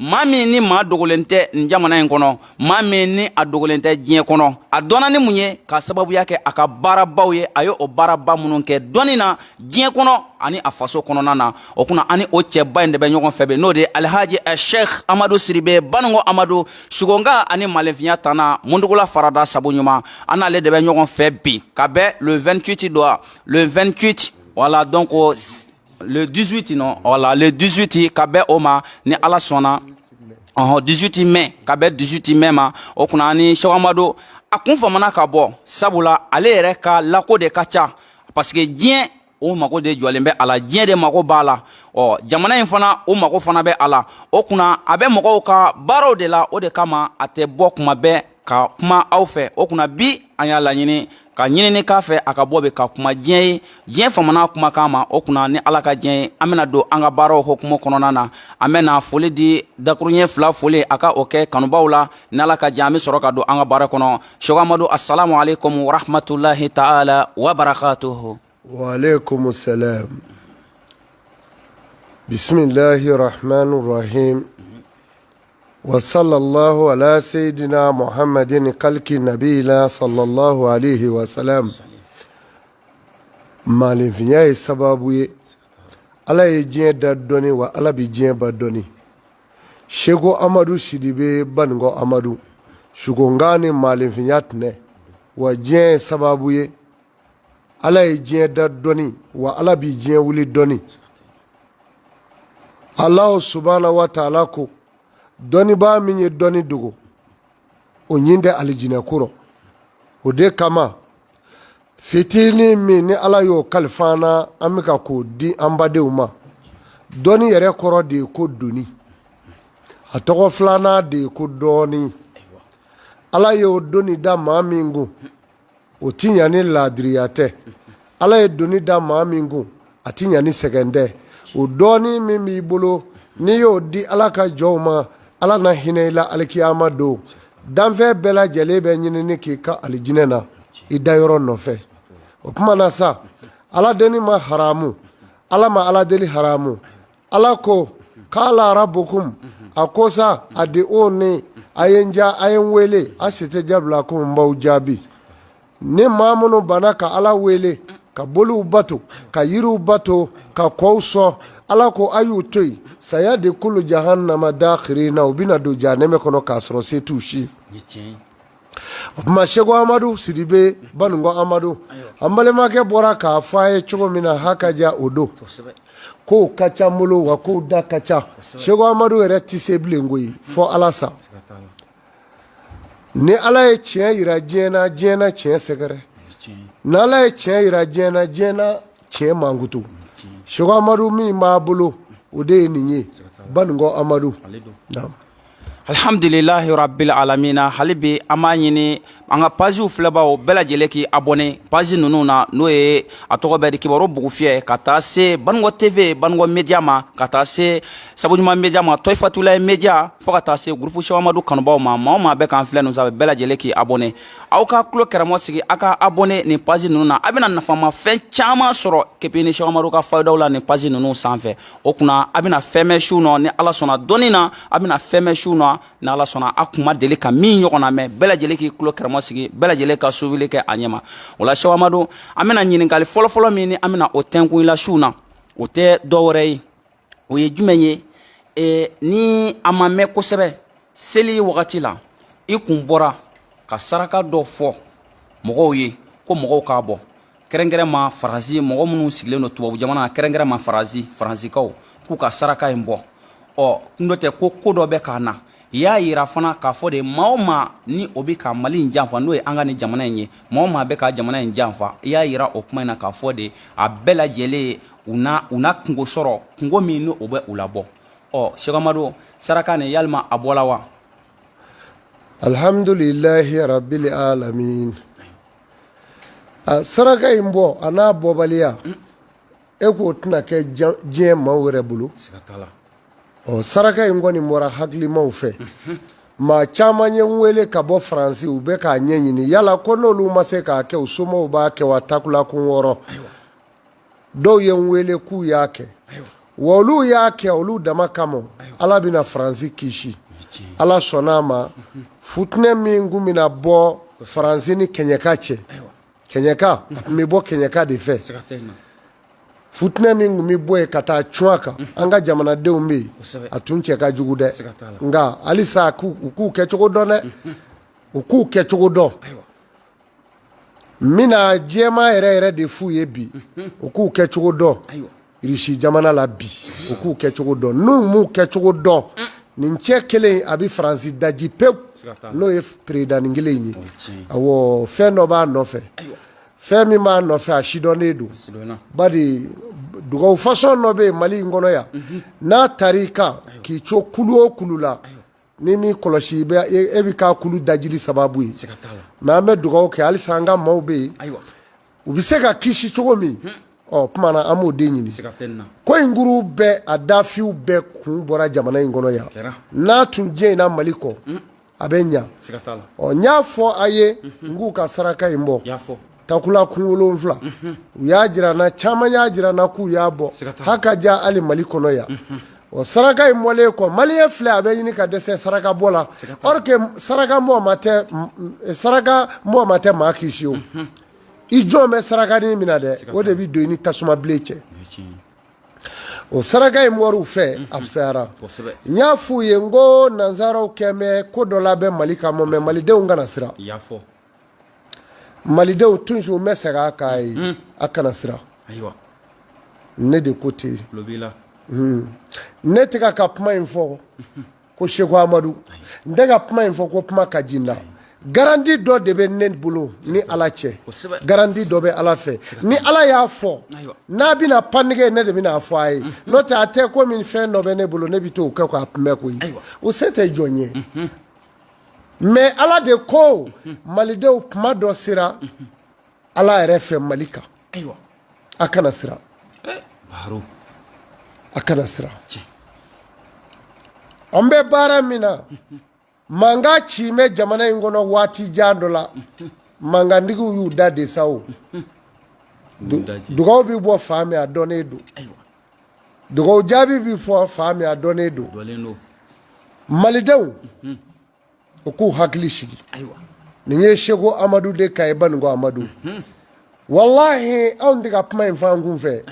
Maa min ni maa dogolen tɛ nin jamana in kɔnɔ, maa min ni a dogolen tɛ diɲɛ kɔnɔ, a dɔnna ni mun ye k'a sababuya kɛ a ka baarabaw ye, a ye o baaraba minnu kɛ dɔnni na diɲɛ kɔnɔ ani a faso kɔnɔna na. O kunna ani o cɛba in de bɛ ɲɔgɔn fɛ bi, n'o de ye Alihaji Sheikh Amadu Sidibe Baninko Amadu Sugonka ani Malenfinya tana Mundugula farada sabu ɲuman. An n'ale de bɛ ɲɔgɔn fɛ bi ka bɛn le 28 don, le 28, voilà, donc le 18, non, voilà, le 18 ka bɛn o ma ni Ala sɔnna, ɔhɔn, 18 mai, ka bɛn 18 mai ma. O kunna ani Cheikh Amadu a kun famana ka bɔ, sabula ale yɛrɛ ka lako de ka ca, parce que diɲɛ o mago de jɔlen bɛ a la, diɲɛ de mago b'a la, ɔ jamana in fana o mago fana bɛ a la. O kunna a bɛ mɔgɔw ka baaraw de la, o de kama a tɛ bɔ kuma bɛɛ ka kuma aw fɛ. O kunna bi an y'a laɲini ka ɲinini k'a fɛ a ka bɔ bi ka kuma diɲɛ ye, diɲɛ famana kumakan ma. O kunna ni Ala ka diɲɛ ye, an bɛna don an ka baaraw hukumu kɔnɔna na. An bɛna foli di, dakuruɲɛ fila foli, a ka o kɛ kanubaw la. Ni Ala ka diɲɛ, an bɛ sɔrɔ ka don an ka baara kɔnɔ. Cheikh Amadu, assalamu alaikum wa rahmatullahi ta'ala wa barakatuhu. Wa alaikum salam. Bismillahir rahmanir rahim. Wa sallallahu ala sayyidina Muhammadin kalki nabiyina sallallahu alaihi wa sallam. Maaninfinya ye sababu ye. Ala ye diɲɛ da dɔnni, wa Ala bɛ diɲɛ ban dɔnni. Seko Amadu Sidibe Baninko Amadu Sukonkan ni maaninfinya tɛnɛ, wa diɲɛ ye sababu ye. Ala ye diɲɛ da dɔnni, wa Ala bɛ diɲɛ wuli dɔnni. Alahu subahana wa taala ko dɔnnibaa min ye dɔnni dogo, o ɲin tɛ alijinɛ ko rɔ. O de kama fitinin min ni Ala y'o kalifa an na, an bɛ ka k'o di an badenw ma. Dɔnni yɛrɛ kɔrɔ de ye ko doni, a tɔgɔ filanan de ye ko dɔɔni. Ala y'o doni da maa min kun, o ti ɲa ni laadiriya tɛ. Ala ye doni da maa min kun, a ti ɲa ni sɛgɛn tɛ. O dɔɔni min b'i bolo, n'i y'o di Ala ka jɔnw ma, Ala na hinɛ i la alikiyama don. Danfɛn bɛɛ lajɛlen bɛ ɲinini k'i ka alijinɛ na i dayɔrɔ nɔfɛ. O tuma na sa, Ala deli ma haramu, Ala ma Ala deli haramu. Ala ko kala rabukum, a ko sa adiuni, a ye n ja, a ye n wele, asitajib lakum, n b'aw jaabi. Ni maa minnu banna ka Ala wele, ka boliw bato, ka yiriw bato, ka kɔw sɔn, Ala ko a y'u to yen, sayadukulu jahannama dakhirina, u bɛna don jahanɛmɛ kɔnɔ k'a sɔrɔ se t'u si. O tuma Seko Amadu Sidibe Baninko Amadu, an balimakɛ bɔra k'a fɔ a ye cogo min na, haka ja o don kow ka ca n bolo, wa kow da ka ca. Seko Amadu yɛrɛ tɛ se bilen koyi, fɔ Ala sa. Ni Ala ye tiɲɛ yira diɲɛ na, diɲɛ na tiɲɛ sɛgɛrɛ. Ni Ala ye tiɲɛ yira diɲɛ na, diɲɛ na tiɲɛ mankutu. Seko Amadu min b'a bolo, o de ye nin ye, Baninko Amadu. Alhamdulilahi rabbil alamina. Hali bi an b'a ɲini an ka paziw filɛbaw bɛɛ lajɛlen k'i abonné page ninnu na, n'o ye a tɔgɔ bɛ di Kibaru Bugufiyɛ, ka taa se Baninko TV, Baninko Media ma, ka taa se Sabuɲuman Media ma, Tɔyifatulayi Media, fo ka taa se groupe Cheikh Amadu kanubaw ma. Maa o maa bɛ k'an filɛ ninnu sanfɛ, bɛɛ lajɛlen k'i abonné. Aw ka tulo kɛrɛmɔ sigi, aw ka abonné nin page ninnu na. A bɛna nafamafɛn caman sɔrɔ kepi ni Cheikh Amadu ka fayidaw la nin page ninnu sanfɛ. O kunna a bɛna fɛn mɛn su nɔ ni Ala sɔnna dɔnni na, a bɛna fɛn mɛn su nɔ ni Ala sɔnna, a kun ma deli ka min ɲɔgɔn na mɛn. Bɛɛ lajɛlen k'i tulo kɛrɛmɔ sigi, bɛɛ lajɛlen ka suivili kɛ a ɲɛma. O la Cheikh Amadu, an bɛna ɲininkali fɔlɔfɔlɔ min ni an bɛna o tɛnkun i la su na, o tɛ dɔ wɛrɛ ye, o ye jumɛn ye? Ni a ma mɛn kosɛbɛ, seli wagati la, i kun bɔra ka saraka dɔ fɔ mɔgɔw ye ko mɔgɔw k'a bɔ, kɛrɛnkɛrɛn ma Faransi mɔgɔ minnu sigilen don tubabu jamana na, kɛrɛnkɛrɛn ma Faransi, Faransikaw, k'u ka saraka in bɔ. Ɔ n'o tɛ ko ko dɔ bɛ ka na. I y'a yira fana k'a fɔ de, maa o maa ni o bɛ ka Mali in janfa, n'o ye an ka nin jamana in ye, maa o maa bɛ ka jamana in janfa, i y'a yira o kuma in na k'a fɔ de a bɛɛ lajɛlen u na kungo sɔrɔ, kungo min ni o bɛ u labɔ. Ɔ Cheikh Amadu, saraka nin, yalima a bɔla wa? Alhamdulilahi rabbil alamin. A saraka in bɔ a n'a bɔbaliya, e k'o tɛna kɛ diɲɛ maaw yɛrɛ bolo. Ɔ saraka in kɔni bɔra hakilimaw fɛ. Maa caman ye n wele ka bɔ Faransi, u bɛ k'a ɲɛɲini yala ko n'olu ma se k'a kɛ, u somaw b'a kɛ wa? Takula kun wɔɔrɔ dɔw ye n wele k'u y'a kɛ. Wa olu y'a kɛ olu dama kama, Ala bɛna Faransi kisi. Ala sɔnna a ma, futinɛ min tun bɛna bɔ Faransi ni kɛɲɛka cɛ, kɛɲɛka, a tun bɛ bɔ kɛɲɛka de fɛ. Futinɛ min tun bɛ bɔ yen ka taa cun a kan, an ka jamanadenw bɛ yen, a tun cɛ ka jugu dɛ. Nka halisa u k'u kɛcogo dɔn dɛ, u k'u kɛcogo dɔn. N bɛna jɛman yɛrɛ yɛrɛ de f'u ye bi, u k'u kɛcogo dɔn. Irisi jamana la bi, u k'u kɛcogo dɔn. N'u m'u kɛcogo dɔn, nin cɛ kelen a bɛ Faransi daji pewu, n'o ye perezidannin kelen in ye. Awɔ, fɛn dɔ b'a nɔfɛ, fɛn min b'a nɔfɛ, a sidɔnnen don. Bari dugawu fasɔn dɔ bɛ yen Mali in kɔnɔ yan, n'a taara i kan k'i co kulu o kulu la, n'i m'i kɔlɔsi, e bɛ k'a kulu dajili sababu ye. Mais an bɛ dugawu kɛ halisa, an ka maaw bɛ yen, u bɛ se ka kisi cogo min. Ɔ tuma na, an b'o de ɲini. Ko in kuru bɛɛ, a dafiw bɛɛ kun bɔra jamana in kɔnɔ yan. N'a tun jɛna Mali kɔ, a bɛ ɲa. Ɔ n y'a fɔ a ye, n k'u ka saraka in bɔ, takula kun 7. U y'a jira n na, caman y'a jira n na k'u y'a bɔ, haka ja hali Mali kɔnɔ yan. Ɔ saraka in bɔlen kɔ, maliyɛn filɛ, a bɛ ɲini ka dɛsɛ saraka bɔ la. Or que saraka bɔ ma tɛ, saraka bɔ ma tɛ maa kisi o. I jɔn bɛ saraka min na dɛ, o de bɛ don i ni tasuma bilen cɛ. O saraka in bɔra u fɛ, a fisayara. N y'a f'u ye, n ko nanzaraw kɛn bɛ ko dɔ labɛn Mali kama, mais malidenw kana siran. Malidenw, toujours n bɛ segin a kan ye, a kana siran. Ne de ko ten. Ne tɛ ka kuma in fɔ ko Seku Amadu, n tɛ ka kuma in fɔ ko kuma ka di n da. Garantie dɔ de bɛ ne bolo ni Ala cɛ, garantie dɔ bɛ Ala fɛ. Ni Ala y'a fɔ n'a bɛna paniquer, ne de bɛna a fɔ a ye. N'o tɛ, a tɛ komi fɛn dɔ bɛ ne bolo, ne bɛ t'o kɛ k'a kunbɛn koyi. O se tɛ jɔn ye. Mais Ala de ko malidenw, kuma dɔ sera Ala yɛrɛ fɛ Mali kan, a kana siran, a kana siran. An bɛ baara min na, mankan ci bɛ jamana in kɔnɔ waati jan dɔ la, mankantigiw y'u da de sa. O dugaw bɛ bɔ fan min, a dɔnnen don. Dugaw jaabi bɛ fɔ fan min, a dɔnnen don. Malidenw, u k'u hakili sigi. Nin ye Seku Amadu de ka ye, Banikɔ Amadu. Walahi, anw tɛ ka kuma in fɔ an kun fɛ.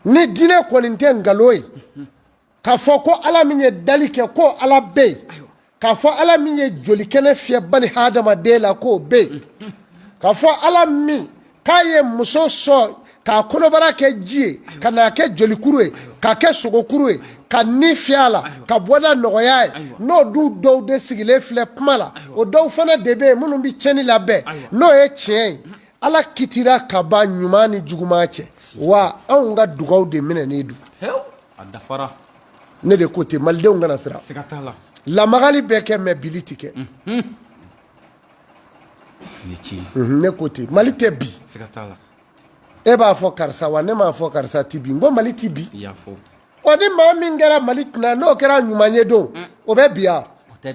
Ni diinɛ kɔni tɛ nkalon ye, k'a fɔ ko Ala min ye dali kɛ, ko Ala bɛ yen, k'a fɔ Ala min ye jolikɛnɛ fiyɛ bani hadamaden la, k'o bɛ yen, k'a fɔ Ala min k'a ye muso sɔn k'a kɔnɔbara kɛ ji ye, ka n'a kɛ jolikuru ye, k'a kɛ sogokuru ye, ka ni fiyɛ a la, ka bɔda nɔgɔya ye, n'o du dɔw de sigilen filɛ kuma la, o dɔw fana de bɛ yen minnu bɛ tiɲɛni labɛn, n'o ye tiɲɛ ye. Ala kitira ka ban ɲuman ni juguman cɛ. Wa anw ka dugaw de minɛnen don. Ne de ko ten, malidenw kana siran. Lamagali bɛ kɛ, mais bili tɛ kɛ. Ne ko ten, Mali tɛ bin. E b'a fɔ karisa wa, ne m'a fɔ karisa tɛ bin. N ko Mali tɛ bin. Ɔ ni maa min kɛra Mali tɛna, n'o kɛra ɲuman ye don, o bɛ bin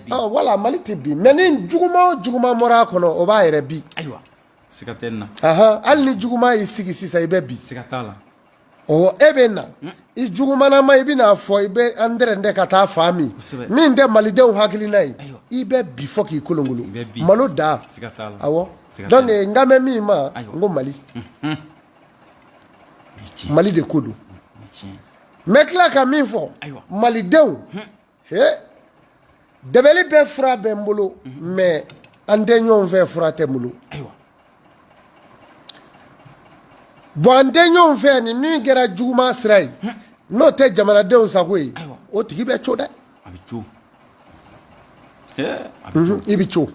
wa? Wala Mali tɛ bin, mais ni juguman o juguman bɔra a kɔnɔ, o b'a yɛrɛ bin. Hali ni juguman y'i sigi sisan, i bɛ bin. Ɔ e bɛ na i jugumanama, i bɛn'a fɔ i bɛ an dɛrɛndɛ ka taa fan min min tɛ malidenw hakilina ye, i bɛ bin fɔ k'i kolonkolon malo da. Awɔ, donc n kan bɛ min ma, n ko Mali, Mali de ko don. N bɛ tila ka min fɔ malidenw he, dɛbɛli bɛɛ fura bɛ n bolo, mais an tɛ ɲɔgɔn fɛ, fura tɛ n bolo. Bon, an tɛ ɲɔgɔn fɛ, ni min kɛra juguman sira ye, n'o tɛ jamanadenw sago ye, o tigi bɛ co dɛ. I bɛ co.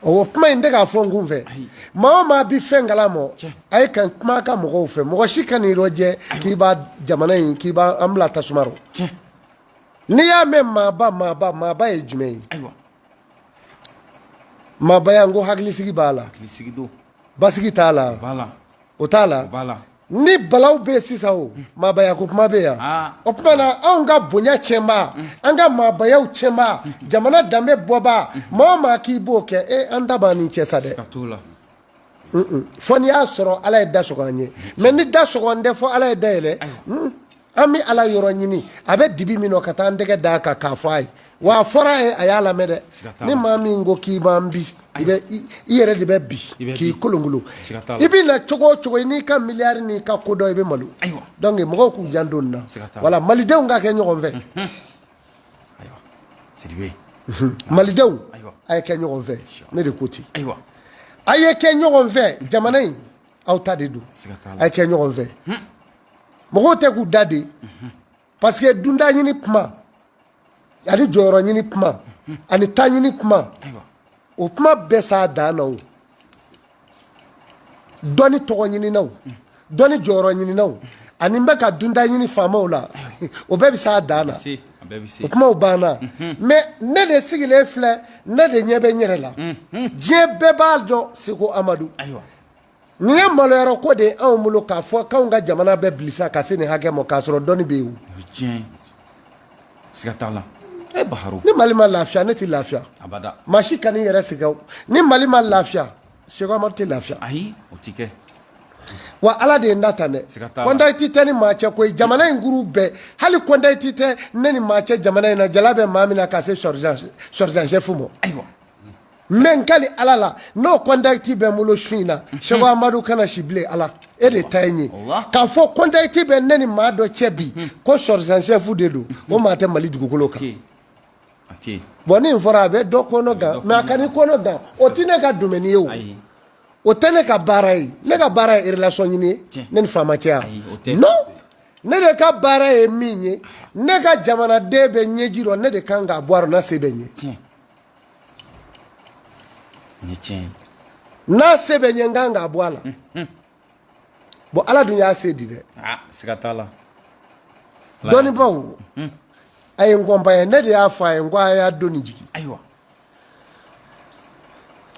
O kuma in tɛ k'a fɔ n kun fɛ. Maa o maa bɛ fɛn kalama, a ye kan kuma ka mɔgɔw fɛ. Mɔgɔ si kan'i rɔjɛ k'i b'a jamana in, k'i b'an bila tasuma rɔ. N'i y'a mɛn maaba, maaba, maaba ye jumɛn ye? Maabaya, n ko hakilisigi b'a la, basigi t'a la, o t'a la. Ni balaw bɛ sisan, o maabaya ko kuma bɛ yan. O tuma na, anw ka bonya tiɲɛba, an ka maabayaw tiɲɛba, jamana danbe bɔba, maa o maa k'i b'o kɛ, e an ta b'an ni cɛ sa dɛ. Fo n'i y'a sɔrɔ Ala ye da sɔgɔ an ye. Mais ni da sɔgɔ an tɛ, fɔ Ala ye da yɛlɛ. An bɛ Ala yɔrɔ ɲini, a bɛ dibi min nɔ, ka taa an tɛgɛ d'a kan k'a fɔ a ye. Wa a fɔra a ye, a y'a lamɛn dɛ. Ni maa min ko k'i b'an bi, i bɛ i yɛrɛ de bɛ bi k'i kolonkolon. I bɛ na cogo o cogo, i n'i ka miliyari n'i ka kodɔn, i bɛ malo. Donc mɔgɔw k'u janto nin na. Wala malidenw ka kɛ ɲɔgɔn fɛ. Malidenw, a ye kɛ ɲɔgɔn fɛ. Ne de ko ten, a ye kɛ ɲɔgɔn fɛ. Jamana in, aw ta de don, a ye kɛ ɲɔgɔn fɛ. Mɔgɔw tɛ k'u da de, parce que dunda ɲini kuma ani jɔyɔrɔ ɲini kuma ani ta ɲini kuma, o kuma bɛɛ s'a dan na. O dɔnni tɔgɔ ɲininaw, dɔnni jɔyɔrɔ ɲininaw, ani n bɛ ka dunda ɲini faamaw la, o bɛɛ bɛ s'a dan na, o kumaw banna. Mais ne de sigilen filɛ, ne de ɲɛ bɛ n yɛrɛ la. Diɲɛ bɛɛ b'a dɔn, Seko Amadu. Nin ye maloyɔrɔ ko de ye anw bolo k'a fɔ k'anw ka jamana bɛ bilisa ka se nin hakɛ ma k'a sɔrɔ dɔnni bɛ yen. Tiɲɛ, siga t'a la. E Baharu. Ni Mali ma lafiya, ne tɛ lafiya. Abada. Maa si kan'i yɛrɛ sɛgɛn. Ni Mali ma lafiya, Seko Amadu tɛ lafiya. Ayi, o ti kɛ. Wa Ala de ye n da tan dɛ. Siga t'a la. Contact tɛ ni maa cɛ koyi, jamana in kuru bɛɛ. Hali contact tɛ ne ni maa cɛ jamana in na, jala bɛ maa min na ka se sergent chef ma. Ayiwa. N bɛ n kali Ala la, n'o contact bɛ n bolo su in na, Seko Amadu kana si bilen. Ala e de ta ye n ye k'a fɔ contact bɛ ne ni maa dɔ cɛ bi ko sergent chef de don, o maa tɛ Mali dugukolo kan. Bon, ni nin fɔra, a bɛ dɔ kɔnɔ gan, mais a kan'i kɔnɔ gan, o tɛ ne ka domaine ye, o o tɛ ne ka baara ye. Ne ka baara ye relation ɲini ye ne ni faama cɛ yan? Non, ne de ka baara ye min ye, ne ka jamanaden bɛ ɲɛji rɔ, ne de kan k'a bɔ a rɔ n'a se bɛ n ye. N'a se bɛ n ye, n kan k'a bɔ a la. Bon, Ala dun y'a se di dɛ. Ah, siga t'a la. Dɔnnibaaw, a ye n kɔnpanye. Ne de y'a fɔ a ye, n ko a y'a doni jigin. Ayiwa.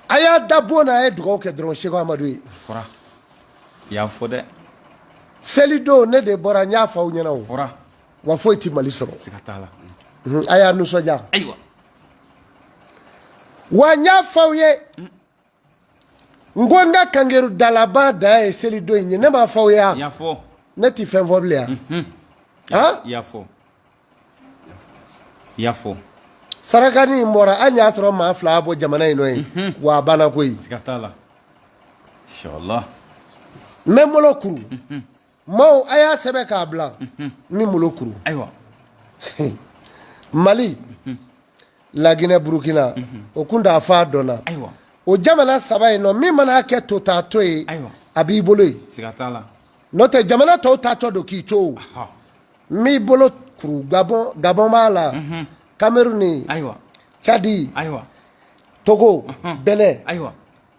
A y'a da bon na, a ye dugawu kɛ dɔrɔn, Seko Amadu ye. Fɔra, i y'a fɔ dɛ. Selidon, ne de bɔra, n y'a fɔ aw ɲɛna o. Fɔra. Wa foyi tɛ Mali sɔrɔ. Siga t'a la. A y'a nisɔndiya. Ayiwa. Wa n y'a fɔ aw ye, n ko n ka kangeru dalaba dan ye selidon in ye. Ne m'a fɔ aw ye wa? Y'a fɔ. Ne tɛ fɛn fɔ bilen yan. Han. I y'a fɔ, i y'a fɔ. Sarakani in bɔra, hali y'a sɔrɔ maa fila bɔ jamana in nɔ ye, wa a banna koyi. Siga t'a la, inshallah. N bɛ n bolo kuru. Maaw, a y'a sɛbɛn k'a bila, n bɛ n bolo kuru. Ayiwa. Mali, Laginɛ, Burukina, o kun t'a fɔ a dɔnna. Ayiwa. O jamana saba in nɔ, min mana kɛ to taa to ye, a b'i bolo yen. Siga t'a la. N'o tɛ, jamana tɔw taatɔ don k'i to o. N b'i bolo kuru. Gabɔn, Gabɔn b'a la, Kameruni, ayiwa, Cadi, ayiwa, Togo, Bɛnɛ. Ayiwa.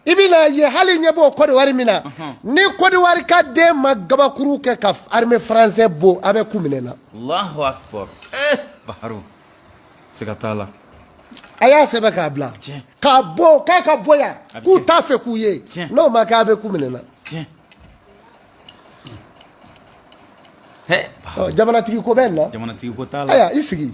I bɛna ye, hali ɲɛ b'o Kɔdiwari min na, ni Kɔdiwari ka den ma gabakuru kɛ ka armée français bon, a bɛ ku minɛ na. Allahu akbar. Eh Baharu, siga t'a la. A y'a sɛbɛn k'a bila, k'a bɔ, k'a ka bɔ yan, k'u t'a fɛ k'u ye. N'o ma kɛ, a bɛ ku minɛ na. Jamanatigi ko bɛ nin na. Jamanatigi ko t'a la. Ayiwa, i sigi.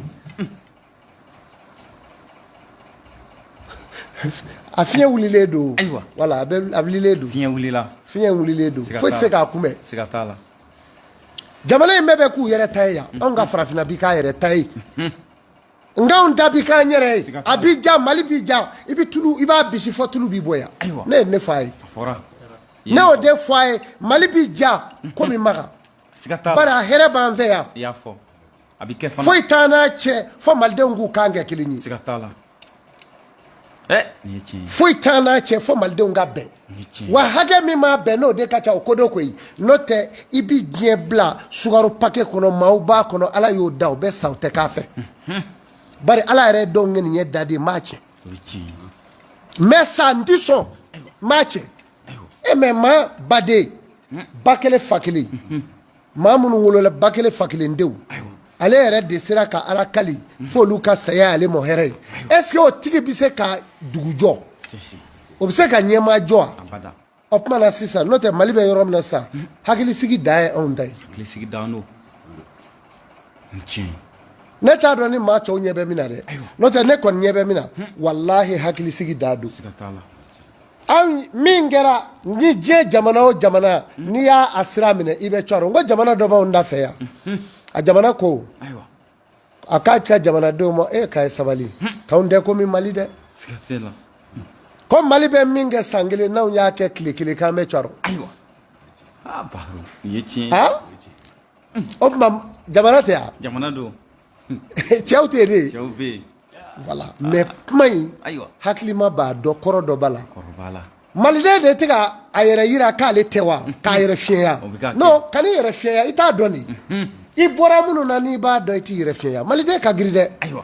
A fiɲɛ wulilen don. Ayiwa. Wala a wulilen don. Fiɲɛ wulila. Fiɲɛ wulilen don, foyi tɛ se k'a kunbɛn. Siga t'a la. Jamana in bɛɛ bɛ k'u yɛrɛ ta ye yan. Anw ka farafinna bi k'a yɛrɛ ta ye, nka anw ta bi k'an yɛrɛ ye. A bi ja, Mali bi ja. I bɛ tulu, i b'a bisi fɔ tulu bi bɔ yan. Ne ye ne fɔ a ye. A fɔra. Ne y'o de fɔ a ye. Mali bi ja komi Makan. Siga t'a la. Bari a hɛrɛ b'an fɛ yan. I y'a fɔ. A bɛ kɛ fana. Foyi t'an n'a cɛ fo malidenw k'u kan kɛ kelen ye. Siga t'a la. Ɛ, nin ye tiɲɛ ye. Foyi t'an n'a cɛ fo malidenw ka bɛn. Nin ye tiɲɛ ye. Wa hakɛ min m'a bɛn, n'o de ka ca, o ko dɔ koyi. N'o tɛ, i bi diɲɛ bila sukaro paquet kɔnɔ, maaw b'a kɔnɔ, Ala y'o da, o bɛ sa, o tɛ k'a fɛ. Bari Ala yɛrɛ ye dɔw ŋaniya da de, n b'a tiɲɛ. O ye tiɲɛ ye. N bɛ sa, n ti sɔn, n b'a tiɲɛ. E mɛ maa baden, ba kelen fa kelen, maa minnu wolola ba kelen fa kelen denw, ale yɛrɛ de sera ka Ala kali f'olu ka saya ale mɔ hɛrɛ ye. Est ce que o tigi bɛ se ka dugu jɔ? O bɛ se ka ɲɛmaa jɔ wa? O tuma na sisan, n'o tɛ, Mali bɛ yɔrɔ min na sisan, hakilisigi dan ye anw ta ye. Hakilisigi dan don. Tiɲɛ. Ne t'a dɔn ni maa tɔw ɲɛ bɛ min na dɛ, n'o tɛ, ne kɔni ɲɛ bɛ min na, walahi, hakilisigi dan don. Siga t'a la. Anw min kɛra ni diɲɛ jamana o jamana, n'i y'a a sira minɛ, i bɛ cɔrɔ. N ko jamana dɔ b'anw da fɛ yan. A jamana ko Ayiwa. a k'a ka jamanadenw ma e k'a ye sabali k'anw tɛ komi Mali dɛ. Siga tɛ la. Ko Mali bɛ min kɛ san kelen n'anw y'a kɛ tile kelen k'an bɛ caro. Ayiwa. Ah Baru, nin ye tiɲɛ ye. Han? O tuma jamana tɛ yan? Jamana don. Cɛw tɛ yen de. Cɛw bɛ yen. Voilà mais kuma in Ayiwa. hakilima b'a dɔn kɔrɔ dɔ b'a la. Kɔrɔ b'a la. Maliden de tɛ ka a yɛrɛ yira k'ale tɛ wa k'a yɛrɛ fiɲɛya O bɛ ka kɛ. non kan'i yɛrɛ fiɲɛya i t'a dɔn de i bɔra minnu na n'i b'a dɔn i t'i yɛrɛ fiɲɛya maliden ka girin dɛ Ayiwa.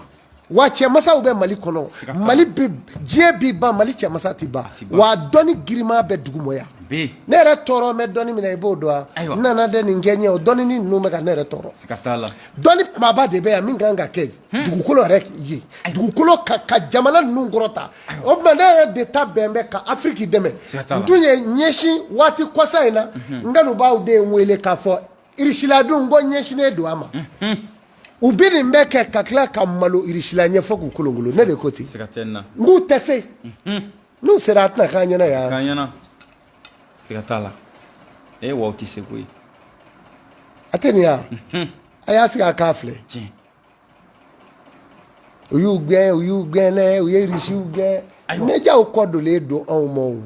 wa cɛmasaw bɛ Mali kɔnɔ Siga t'a la. Mali bɛ diɲɛ bi ban Mali cɛmasa tɛ ban ti ban. wa dɔnni girinma bɛ dugumɔ yan Bɛ yen. ne yɛrɛ tɔɔrɔ mɛ dɔnni min na i b'o dɔn wa Ayiwa. n nana dɛ nin kɛ n ye o dɔnni ninnu bɛ ka ne yɛrɛ tɔɔrɔ Siga t'a la. dɔnni kumaba de bɛ yan min kan ka kɛ dugukolo yɛrɛ ye dugukolo ka jamana ninnu kɔrɔta o tuma ne yɛrɛ de ta bɛn bɛ ka Afiriki dɛmɛ Siga t'a la. n tun ye ɲɛsin waati kɔsa in na n kanubaaw de ye n wele k'a fɔ irisiladenw ko ɲɛsinnen don a ma u bɛ nin bɛɛ kɛ ka tila ka malo irisila ɲɛ fo k'u kolonkolon ne de ko ten Siga tɛ nin na. n k'u tɛ se n'u sera a tɛna k'an ɲɛna yan K'an ɲɛna. Siga t'a la. E wa u tɛ se koyi. A tɛ nin yan a y'a sigi a k'a filɛ Tiɲɛ. u y'u gɛn u y'u gɛn dɛ u ye irisiw gɛn médiaw kɔ donlen don anw ma o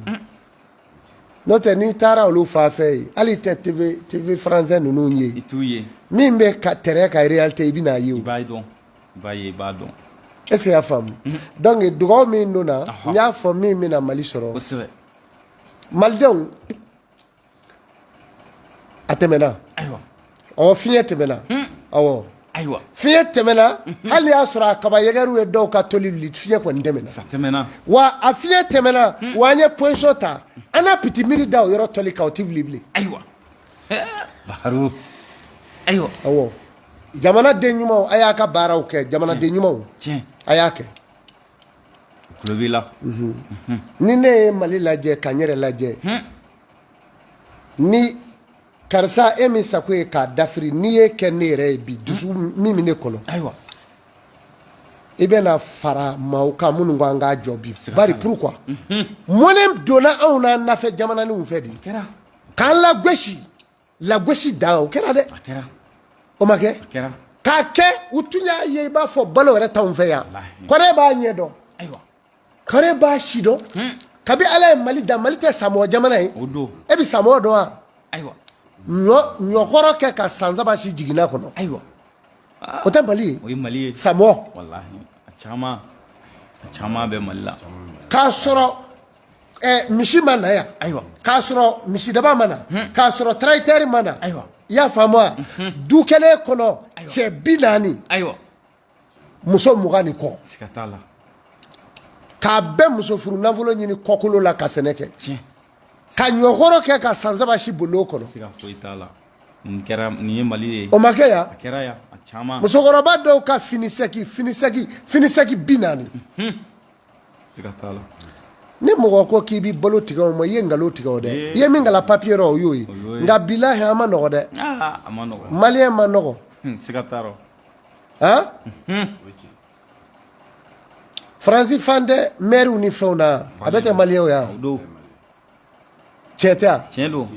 n'o tɛ n'i taara olu fan fɛ yen hali i tɛ TV TV français ninnu ye I t'u ye. min bɛ ka terrain kan réalité i bɛn'a ye o I b'a dɔn. I b'a ye i b'a dɔn. est ce que i y'a faamu donc dugawu min donna n y'a fɔ min bɛna Mali sɔrɔ Kosɛbɛ. Malidenw a tɛmɛna Ayiwa. ɔwɔ fiɲɛ tɛmɛna awɔ Ayiwa. fiɲɛ tɛmɛna hali y'a sɔrɔ a kaba yɛgɛriw ye dɔw ka toli wuli fiɲɛ kɔni tɛmɛna Sa tɛmɛna. wa a fiɲɛ tɛmɛna wa an ye position ta an na piti miiri da o yɔrɔ tɔli kan o tɛ wuli bilen Ayiwa. Baru. Ayiwa. awɔ jamanaden ɲumanw a y'a ka baaraw kɛ jamanaden ɲumanw Tiɲɛ. a y'a kɛ Tulo b'i la. Ni ne ye Mali lajɛ ka n yɛrɛ lajɛ ni karisa e min sago ye k'a dafiri n'i ye kɛ ne yɛrɛ ye bi dusu min bɛ ne kɔnɔ Ayiwa. i bɛna fara maaw kan minnu ko an k'a jɔ bi bari pourquoi mɔnɛ donna anw n'a nafɛ jamananinw fɛ de Kɛra. k'an lagosi lagosi dan o kɛra dɛ A kɛra. o ma kɛ A kɛra. k'a kɛ u tun y'a ye i b'a fɔ balo yɛrɛ t'anw fɛ yan Walahi. kɔrɛ b'a ɲɛ dɔn Ayiwa. kɔrɛ b'a si dɔn kabi ala ye mali da mali tɛ samɔ jamana ye O don. e bɛ samɔ dɔn wa Ayiwa. ɲɔ ɲɔkɔrɔ kɛ ka san saba si jiginna kɔnɔ Ayiwa. o tɛ mali ye O ye Mali ye. samɔ Walahi. A caman. A caman bɛ Mali la. k'a sɔrɔ misi ma na yan Ayiwa. k'a sɔrɔ misidaba ma na k'a sɔrɔ tracteur ma na Ayiwa. i y'a faamu wa du kelen kɔnɔ cɛ 40 Ayiwa. muso 20 ni kɔ Siga t'a la. k'a bɛɛ muso furu nafolo ɲini kɔkolo la ka sɛnɛ kɛ Tiɲɛ. ka ɲɔkɔrɔ kɛ ka san saba si bolo kɔnɔ Siga foyi t'a la. Nin kɛra nin ye Mali ye. o ma kɛ yan A kɛra yan a caman. musokɔrɔba dɔw ka finisɛki finisɛki finisɛki 40 Siga t'a la. ni mɔgɔ ko k'i bɛ balo tigɛ o ma i ye nkalon tigɛ o dɛ i ye min kalan papier rɔ o y'o ye y'o ye. nka bilahi an ma nɔgɔ dɛ Aa a ma nɔgɔ. maliyɛn ma nɔgɔ Siga t'a rɔ. han faransi fan tɛ mɛriw ni fɛnw na a bɛɛ tɛ maliyɛnw ya O don. cɛ tɛ yan Tiɲɛ don.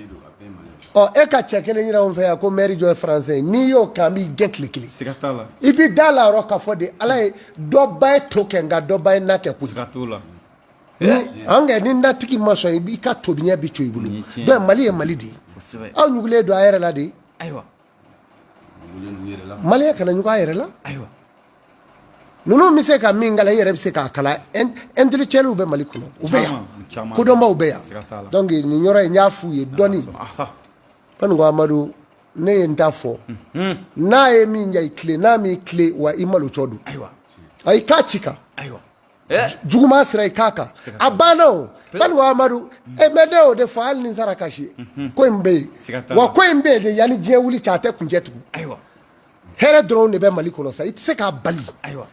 ɔ e ka cɛ kelen yira anw fɛ yan ko mɛri jɔ ye faransɛ ye n'i y'o kɛ an b'i gɛn tile kelen Siga t'a la. i b'i da la yɔrɔ k'a fɔ de ala ye dɔ ba ye to kɛ nka dɔ ba ye na kɛ koyi Siga t'o la. ni an kɛ ni natigi ma sɔn i b'i ka tobiɲɛ bi to i bolo Nin ye tiɲɛ ye. donc mali ye mali de ye Kosɛbɛ. aw ɲugulen don a yɛrɛ la de Ayiwa. maliyɛn kana ɲugu a yɛrɛ la Ayiwa. ninnu bɛ se ka min kalan i yɛrɛ bɛ se k'a kalan intellectuels bɛ mali kɔnɔ u bɛ yan Caman, caman. kodɔnbaw bɛ yan Siga t'a la. donc nin yɔrɔ in n y'a f'u ye dɔɔni Aha. Banikɔ Amadu ne ye n ta fɔ n'a ye min ja i tile n'a m'i tile wa i malocɔ don Ayiwa. a i k'a ci kan Ayiwa. juguman sira i k'a kan a banna o Banikɔ Amadu e mais ne y'o de fɔ hali ni n sara kasi ko in bɛ yen Siga t'a la. wa ko in bɛ yen de yanni diɲɛ wuli cɛ a tɛ kuncɛ tugun Ayiwa. hɛrɛ dɔrɔn de bɛ Mali kɔnɔ sa i tɛ se k'a bali Ayiwa.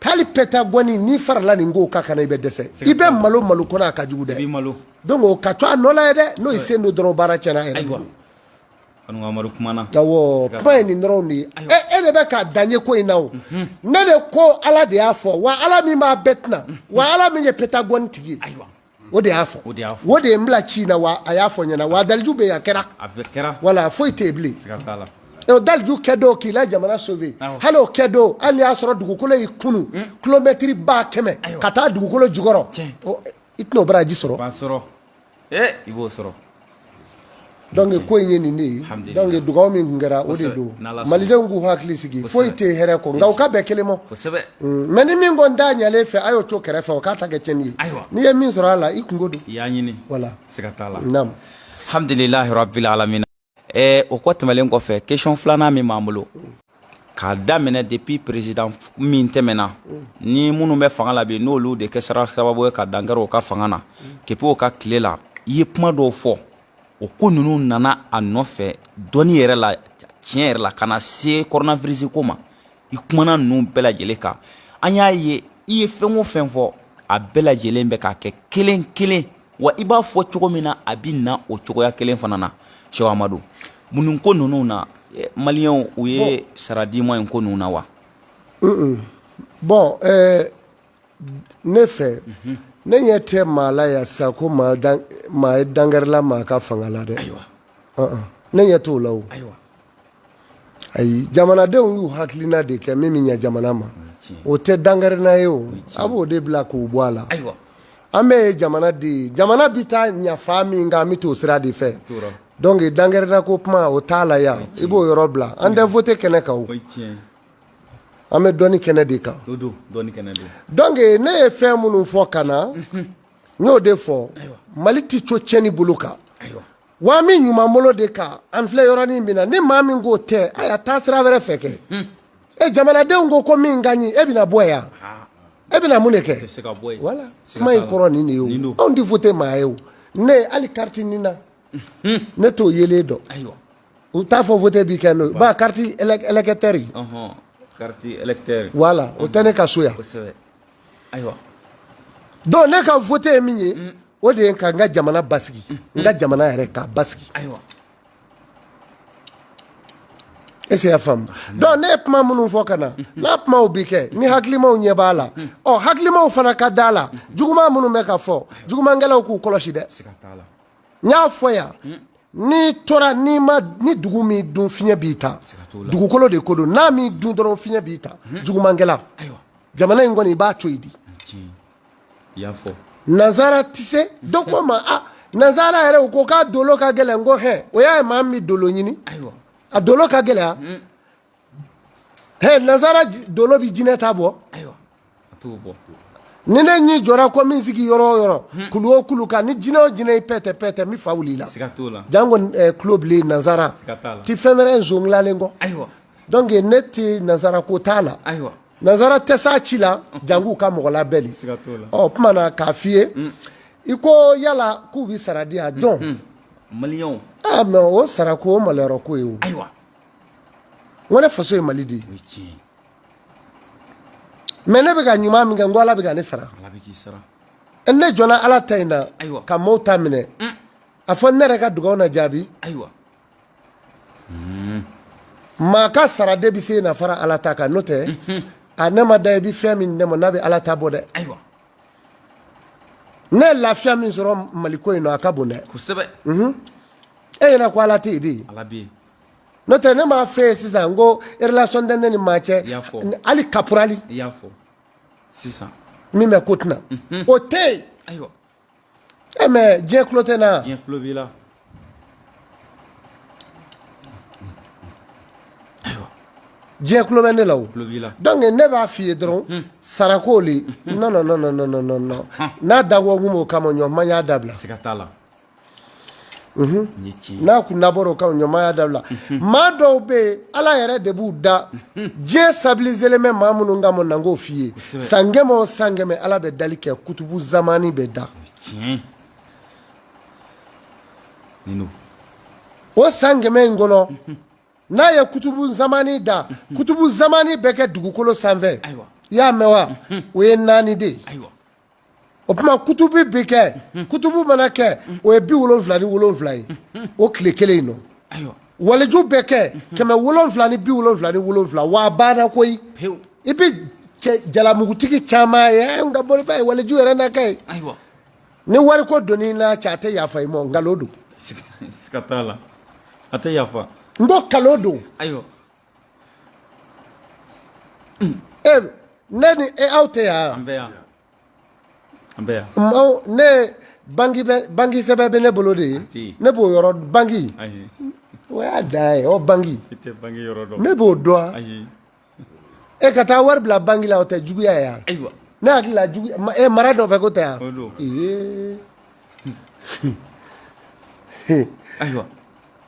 hali Pentagone n'i farala nin kow kan ka na i bɛ dɛsɛ i bɛ malo malo kɔnɔ a ka jugu I b'i dɛ malo. donc o ka to a nɔ la ye dɛ n'o ye sen don dɔrɔn baara tiɲɛna a yɛrɛ Ayiwa. bolo Banikɔ Amadu kumana. awɔ Siga kuma ye nin dɔrɔn de ye e de bɛ k'a dan ye ko in na o ne de ko ala de y'a fɔ wa ala min b'a bɛɛ tɛna wa ala min ye Pentagone tigi ye Ayiwa. o de y'a fɔ O de y'a fɔ. o de ye n bila ci in na wa a y'a fɔ n ɲɛna wa daliju bɛ yen a kɛra A bɛɛ kɛra. wala foyi tɛ yen bilen Siga t'a la. O daliju kɛ don k'i la jamana sauver, hali o kɛ don, hali y'a sɔrɔ dugukolo y'i kunu kilomɛtiri 100 000 ka taa dugukolo jukɔrɔ, i tɛna o baraji sɔrɔ. I b'o sɔrɔ. Donc ko in ye nin de ye. Donc dugawu min tun kɛra, o de don. Malidenw k'u hakili sigi, foyi tɛ hɛrɛ kɔ, nka u ka bɛn kelen ma. Mais ni min ko n t'a ɲalen fɛ, a y'o to kɛrɛfɛ, o k'a ta kɛ tiɲɛni ye. N'i ye min sɔrɔ a la, i kunko don. I y'a ɲini. Voilà. Siga t'a la. Naamu. Alhamdulilahi rabbil alamin. O kɔ tɛmɛlen kɔfɛ, question filanan min b'an bolo, k'a daminɛ depuis président min tɛmɛna ni minnu bɛ fanga la bi, n'olu de kɛ sababu ye ka dankari o ka fanga na, depuis o ka tile la, i ye kuma dɔw fɔ, o ko ninnu nana a nɔfɛ dɔnni yɛrɛ la, tiɲɛ yɛrɛ la, ka na se coronavirus ko ma. I kumana ninnu bɛɛ lajɛlen kan, an y'a ye i ye fɛn o fɛn fɔ, a bɛɛ lajɛlen bɛ k'a kɛ kelen kelen wa. I b'a fɔ cogo min na, a bɛ na o cogoya kelen fana na. Sɛku Amadu, mun ko ninnu na, maliyɛnw u ye sara d'i ma in ko ninnu na wa? Bon, ne fɛ, ne ɲɛ tɛ maa la yan sisan ko maa ye dankarila maa ka fanga la dɛ. Ayiwa. Ne ɲɛ t'o la o. Ayiwa. Ayi, jamanadenw y'u hakilina de kɛ min bɛ ɲɛ jamana ma, o tɛ dankarina ye o. A b'o de bila k'o bɔ a la. Ayiwa. An bɛɛ ye jamana de ye, jamana bɛ taa ɲafa min kan, an bɛ t'o sira de fɛ. Donc dankarina ko kuma, o t'a la yan, i b'o yɔrɔ bila. An tɛ vote kɛnɛ kan o, an bɛ dɔnni kɛnɛ de kan. Donc ne ye fɛn minnu fɔ ka na, n y'o de fɔ. Mali tɛ to tiɲɛni bolo kan wa, an bɛ ɲuman bolo de kan. An filɛ yɔrɔnin min na, ni maa min k'o tɛ, a y'a taa sira wɛrɛ fɛ kɛ. E jamanadenw ko min ka ɲi, e bɛna bɔ yan, e bɛna mun de kɛ? Voilà, kuma in kɔrɔ nin de ye o. Anw tɛ vote maa ye o. Ne hali carte NINA, ne t'o yelen dɔn. U t'a fɔ vote bi kɛ n'o ba carte électeur. Voilà, o tɛ ne ka so yan. Donc ne ka vote ye min ye, o de ye ka n ka jamana basigi, n ka jamana yɛrɛ k'a basigi. Est-ce que y'a faamu? Donc ne ye kuma minnu fɔ ka na, n'a kumaw bi kɛ ni hakilimaw ɲɛ b'a la, ɔ hakilimaw fana ka da la. Juguman minnu bɛ ka fɔ, jugumankɛlaw k'u kɔlɔsi dɛ. N y'a fɔ yan, n'i tora n'i ma ni dugu min dun, fiɲɛ b'i ta. Dugukolo de ko don, n'a m'i dun dɔrɔn, fiɲɛ b'i ta. Jugumankɛla, jamana in kɔni, i b'a to yen di. Nansara tɛ se dɔ ko ma, a nansara yɛrɛ, u ko k'a dolo ka gɛlɛn. N ko hɛn, o y'a ye maa min bɛ dolo ɲini, a dolo ka gɛlɛya. Hɛ, nansara dolo bɛ jinɛ ta bɔ. Ni ne ɲi jɔra ko min sigi yɔrɔ o yɔrɔ, kulu o kulu kan, ni jinɛ o jinɛ i pɛtɛ pɛtɛ, n bɛ fa wuli i la. Janko tulo bilen nansara ti fɛn wɛrɛ nson dilanlen kɔ. Donc ne tɛ nansara ko t'a la, nansara tɛ s'a ci la, janko ka mɔgɔ labɛn de. Ɔ tuma na k'a f'i ye, i ko yala k'u bɛ sara di yan jɔn? Aa, mais o sarako, o maloyɔrɔ ko ye o. N ko ne faso ye Mali de ye, mais ne bɛ ka ɲuman min kɛ, n ko Ala bɛ ka ne sara. Ne jɔnna Ala ta in na ka maaw ta minɛ, a fɔ ne yɛrɛ ka dugawu na jaabi. Maa ka sara de bɛ se na fara Ala ta kan, n'o tɛ a ne ma da i bɛ fɛn min ne ma, n'a bɛ Ala ta bɔ dɛ. Ne ye lafiya min sɔrɔ Maliko in na, a ka bon dɛ. E ɲɛna ko Ala tɛ yen de? N'o tɛ ne m'a fɛ yen sisan, n ko relation tɛ ne ni maa cɛ, hali kaporali min bɛ ko tɛna, o tɛ yen. E mais diɲɛ tulo tɛ na. Diɲɛ tulo b'i la. Diɲɛ tulo bɛ ne la o. Donc ne b'a f'i ye dɔrɔn, sarako le, non non non non non non non, n'a dabɔ kun b'o kama, ɲɔma y'a dabila. Siga t'a la. N'a kun dabɔra o kama, ɲɔma y'a dabila. Maa dɔw bɛ yen, Ala yɛrɛ de b'u da. Diɲɛ stabilisélen bɛ maa minnu kama, na n k'o f'i ye. San 100 o san 100, Ala bɛ dali kɛ, kutubu zamani bɛ da. O san 100 in kɔnɔ, n'a ye kutubu zamani da, kutubu zamani bɛ kɛ dugukolo sanfɛ. I y'a mɛn wa? O ye naani de ye. O tuma kutubu bɛ kɛ, kutubu mana kɛ, o ye 77 ye o tile kelen in nɔ. Waliju bɛ kɛ 777, wa a banna koyi. I bɛ jalamugutigi caman ye, an ka moriba ye waliju yɛrɛ na kɛ ye. Ni wariko donn'i n'a cɛ, a tɛ yafa i ma, nkalon don. Siga t'a la, a tɛ yafa. N ko kalo don. Ayiwa. E ne ni e aw tɛ yan. An bɛ yan, an bɛ yan. Maaw ne banki bɛ, banki sɛbɛn bɛ ne bolo de ye. Ti. Ne b'o yɔrɔ banki. Ayi. O y'a dan ye, o banki. I tɛ banki yɔrɔ dɔn. Ne b'o dɔn. Ayi. E ka taa wari bila banki la, o tɛ juguya ye yan? Ayiwa. Ne hakili la jugu e mara nɔfɛ ko tɛ yan. O don. Ee. Ayiwa.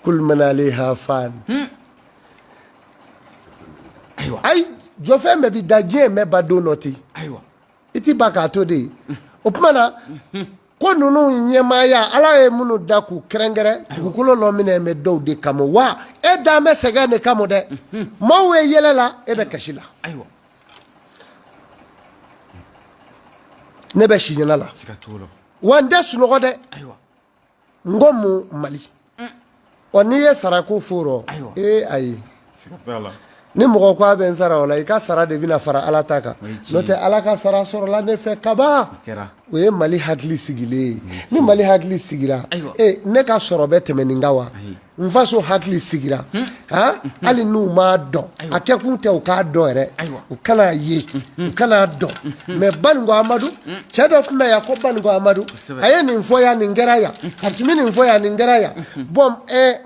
Kulu man alayha fan. Ayiwa. Ayi, jɔfɛn bɛɛ bi da, diɲɛ bɛɛ ba don dɔ ten. Ayiwa. I ti ba k'a to de ye. O tuma na ko ninnu ɲɛmaaya, Ala ye minnu da k'u kɛrɛnkɛrɛn dugukolo lɔminɛ bɛ dɔw de kama wa e dan bɛ sɛgɛn de kama dɛ. Maaw ye yɛlɛ la, e bɛ kasi la. Ayiwa. Ne bɛ si ɲɛna la. Siga t'o la. Wa n tɛ sunɔgɔ dɛ. Ayiwa. N ko mun Mali ɔ n'i ye sarako fo rɔ. Ayiwa. Ee ayi. Siga t'a la. Ni mɔgɔ ko a bɛ n sara o la, i ka sara de bɛna fara Ala ta kan. O ye tiɲɛ n'o tɛ, Ala ka sara sɔrɔla ne fɛ kaban. Kɛra. O ye Mali hakili sigilen ye. Ni Mali hakili sigira, Ayiwa. e ne ka sɔrɔ bɛ tɛmɛ nin kan wa? Ayi. N faso hakili sigira han, hali n'u m'a dɔn, a kɛkun tɛ u k'a dɔn yɛrɛ. Ayiwa. U kan'a ye, u kan'a dɔn. Mais Baninko Amadu, cɛ dɔ tun bɛ yan ko Baninko Amadu, a ye nin fɔ yan, nin kɛra yan, a tun bɛ nin fɔ yan, nin kɛra yan. Bon,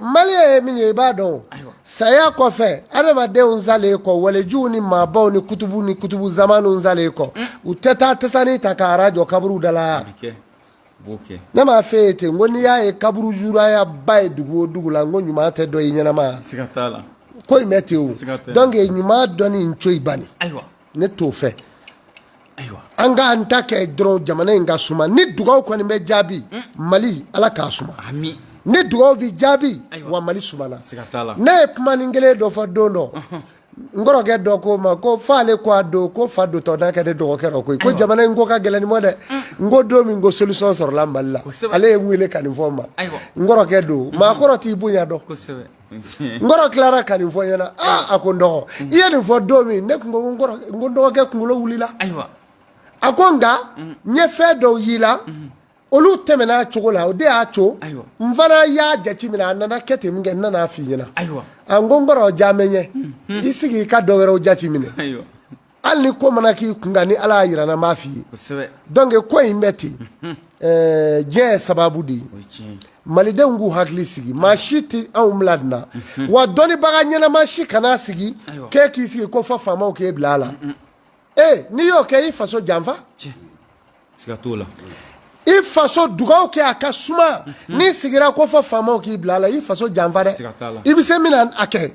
malien ye min ye, i b'a dɔn o. Saya kɔfɛ, adamadenw salen kɔ, walejuw ni maabaw ni kutubu ni kutubu zamaniw salen kɔ, u tɛ taa tasani ta ka ara jɔ kaburu da la. A bɛ kɛ, u b'o kɛ. Ne m'a f'e ye ten, n ko n'i y'a ye kaburu juraya ba ye dugu o dugu la, n ko ɲuman tɛ dɔ ye ɲɛnama. Siga t'a la. Ko in bɛ ten o. Siga tɛ. Donc ɲuman dɔnni n coyi bani. Ayiwa. Ne t'o fɛ. Ayiwa. An k'an ta kɛ dɔrɔn, jamana in ka suma. Ni dugaw kɔni bɛ jaabi, Mali, Ala k'a suma. Ami. Ni dugaw bɛ jaabi, Ayiwa. wa Mali sumana. Siga t'a la. Ne ye kuma ni kelen dɔ fɔ don dɔ, n kɔrɔkɛ dɔ ko n ma ko f'ale ko a don ko fa dontɔ n'a kɛ ne dɔgɔkɛ rɔ koyi, ko jamana in ko ka gɛlɛn nin ma dɛ. N ko don min ko solution sɔrɔla Mali la, ale ye n wele ka nin fɔ n ma. N kɔrɔkɛ don, maakɔrɔ t'i bonya dɔn. N kɔrɔ tilara ka nin fɔ n ɲɛna. Aa, a ko n dɔgɔ, i ye nin fɔ don min, ne tun ko n kɔrɔ, n ko n dɔgɔkɛ kunkolo wulila. A ko nka n ye fɛn dɔw y'i la, olu tɛmɛna a cogo la, o de y'a to n fana y'a jateminɛ, a nana kɛ ten min kɛ, n nana f'i ɲɛna. A n ko n kɔrɔ, jaamɛ ɲɛ i sigi i ka dɔ wɛrɛw jateminɛ. Hali ni ko mana k'i kun kan, ni Ala y'a jira n na, n b'a f'i ye. Donc ko in bɛ ten, diɲɛ ye sababu de ye. Malidenw k'u hakili sigi, maa si tɛ anw bila nin na, wa dɔnnibaga ɲɛnama si kana sigi k'e k'i sigi ko fɔ faamaw k'e bila a la. Ee, n'i y'o kɛ, i faso janfa. Siga t'o la. I faso dugaw kɛ a ka suma. N'i sigira ko fɔ faamaw k'i bila a la, i faso janfa dɛ. I bɛ se min na a kɛ,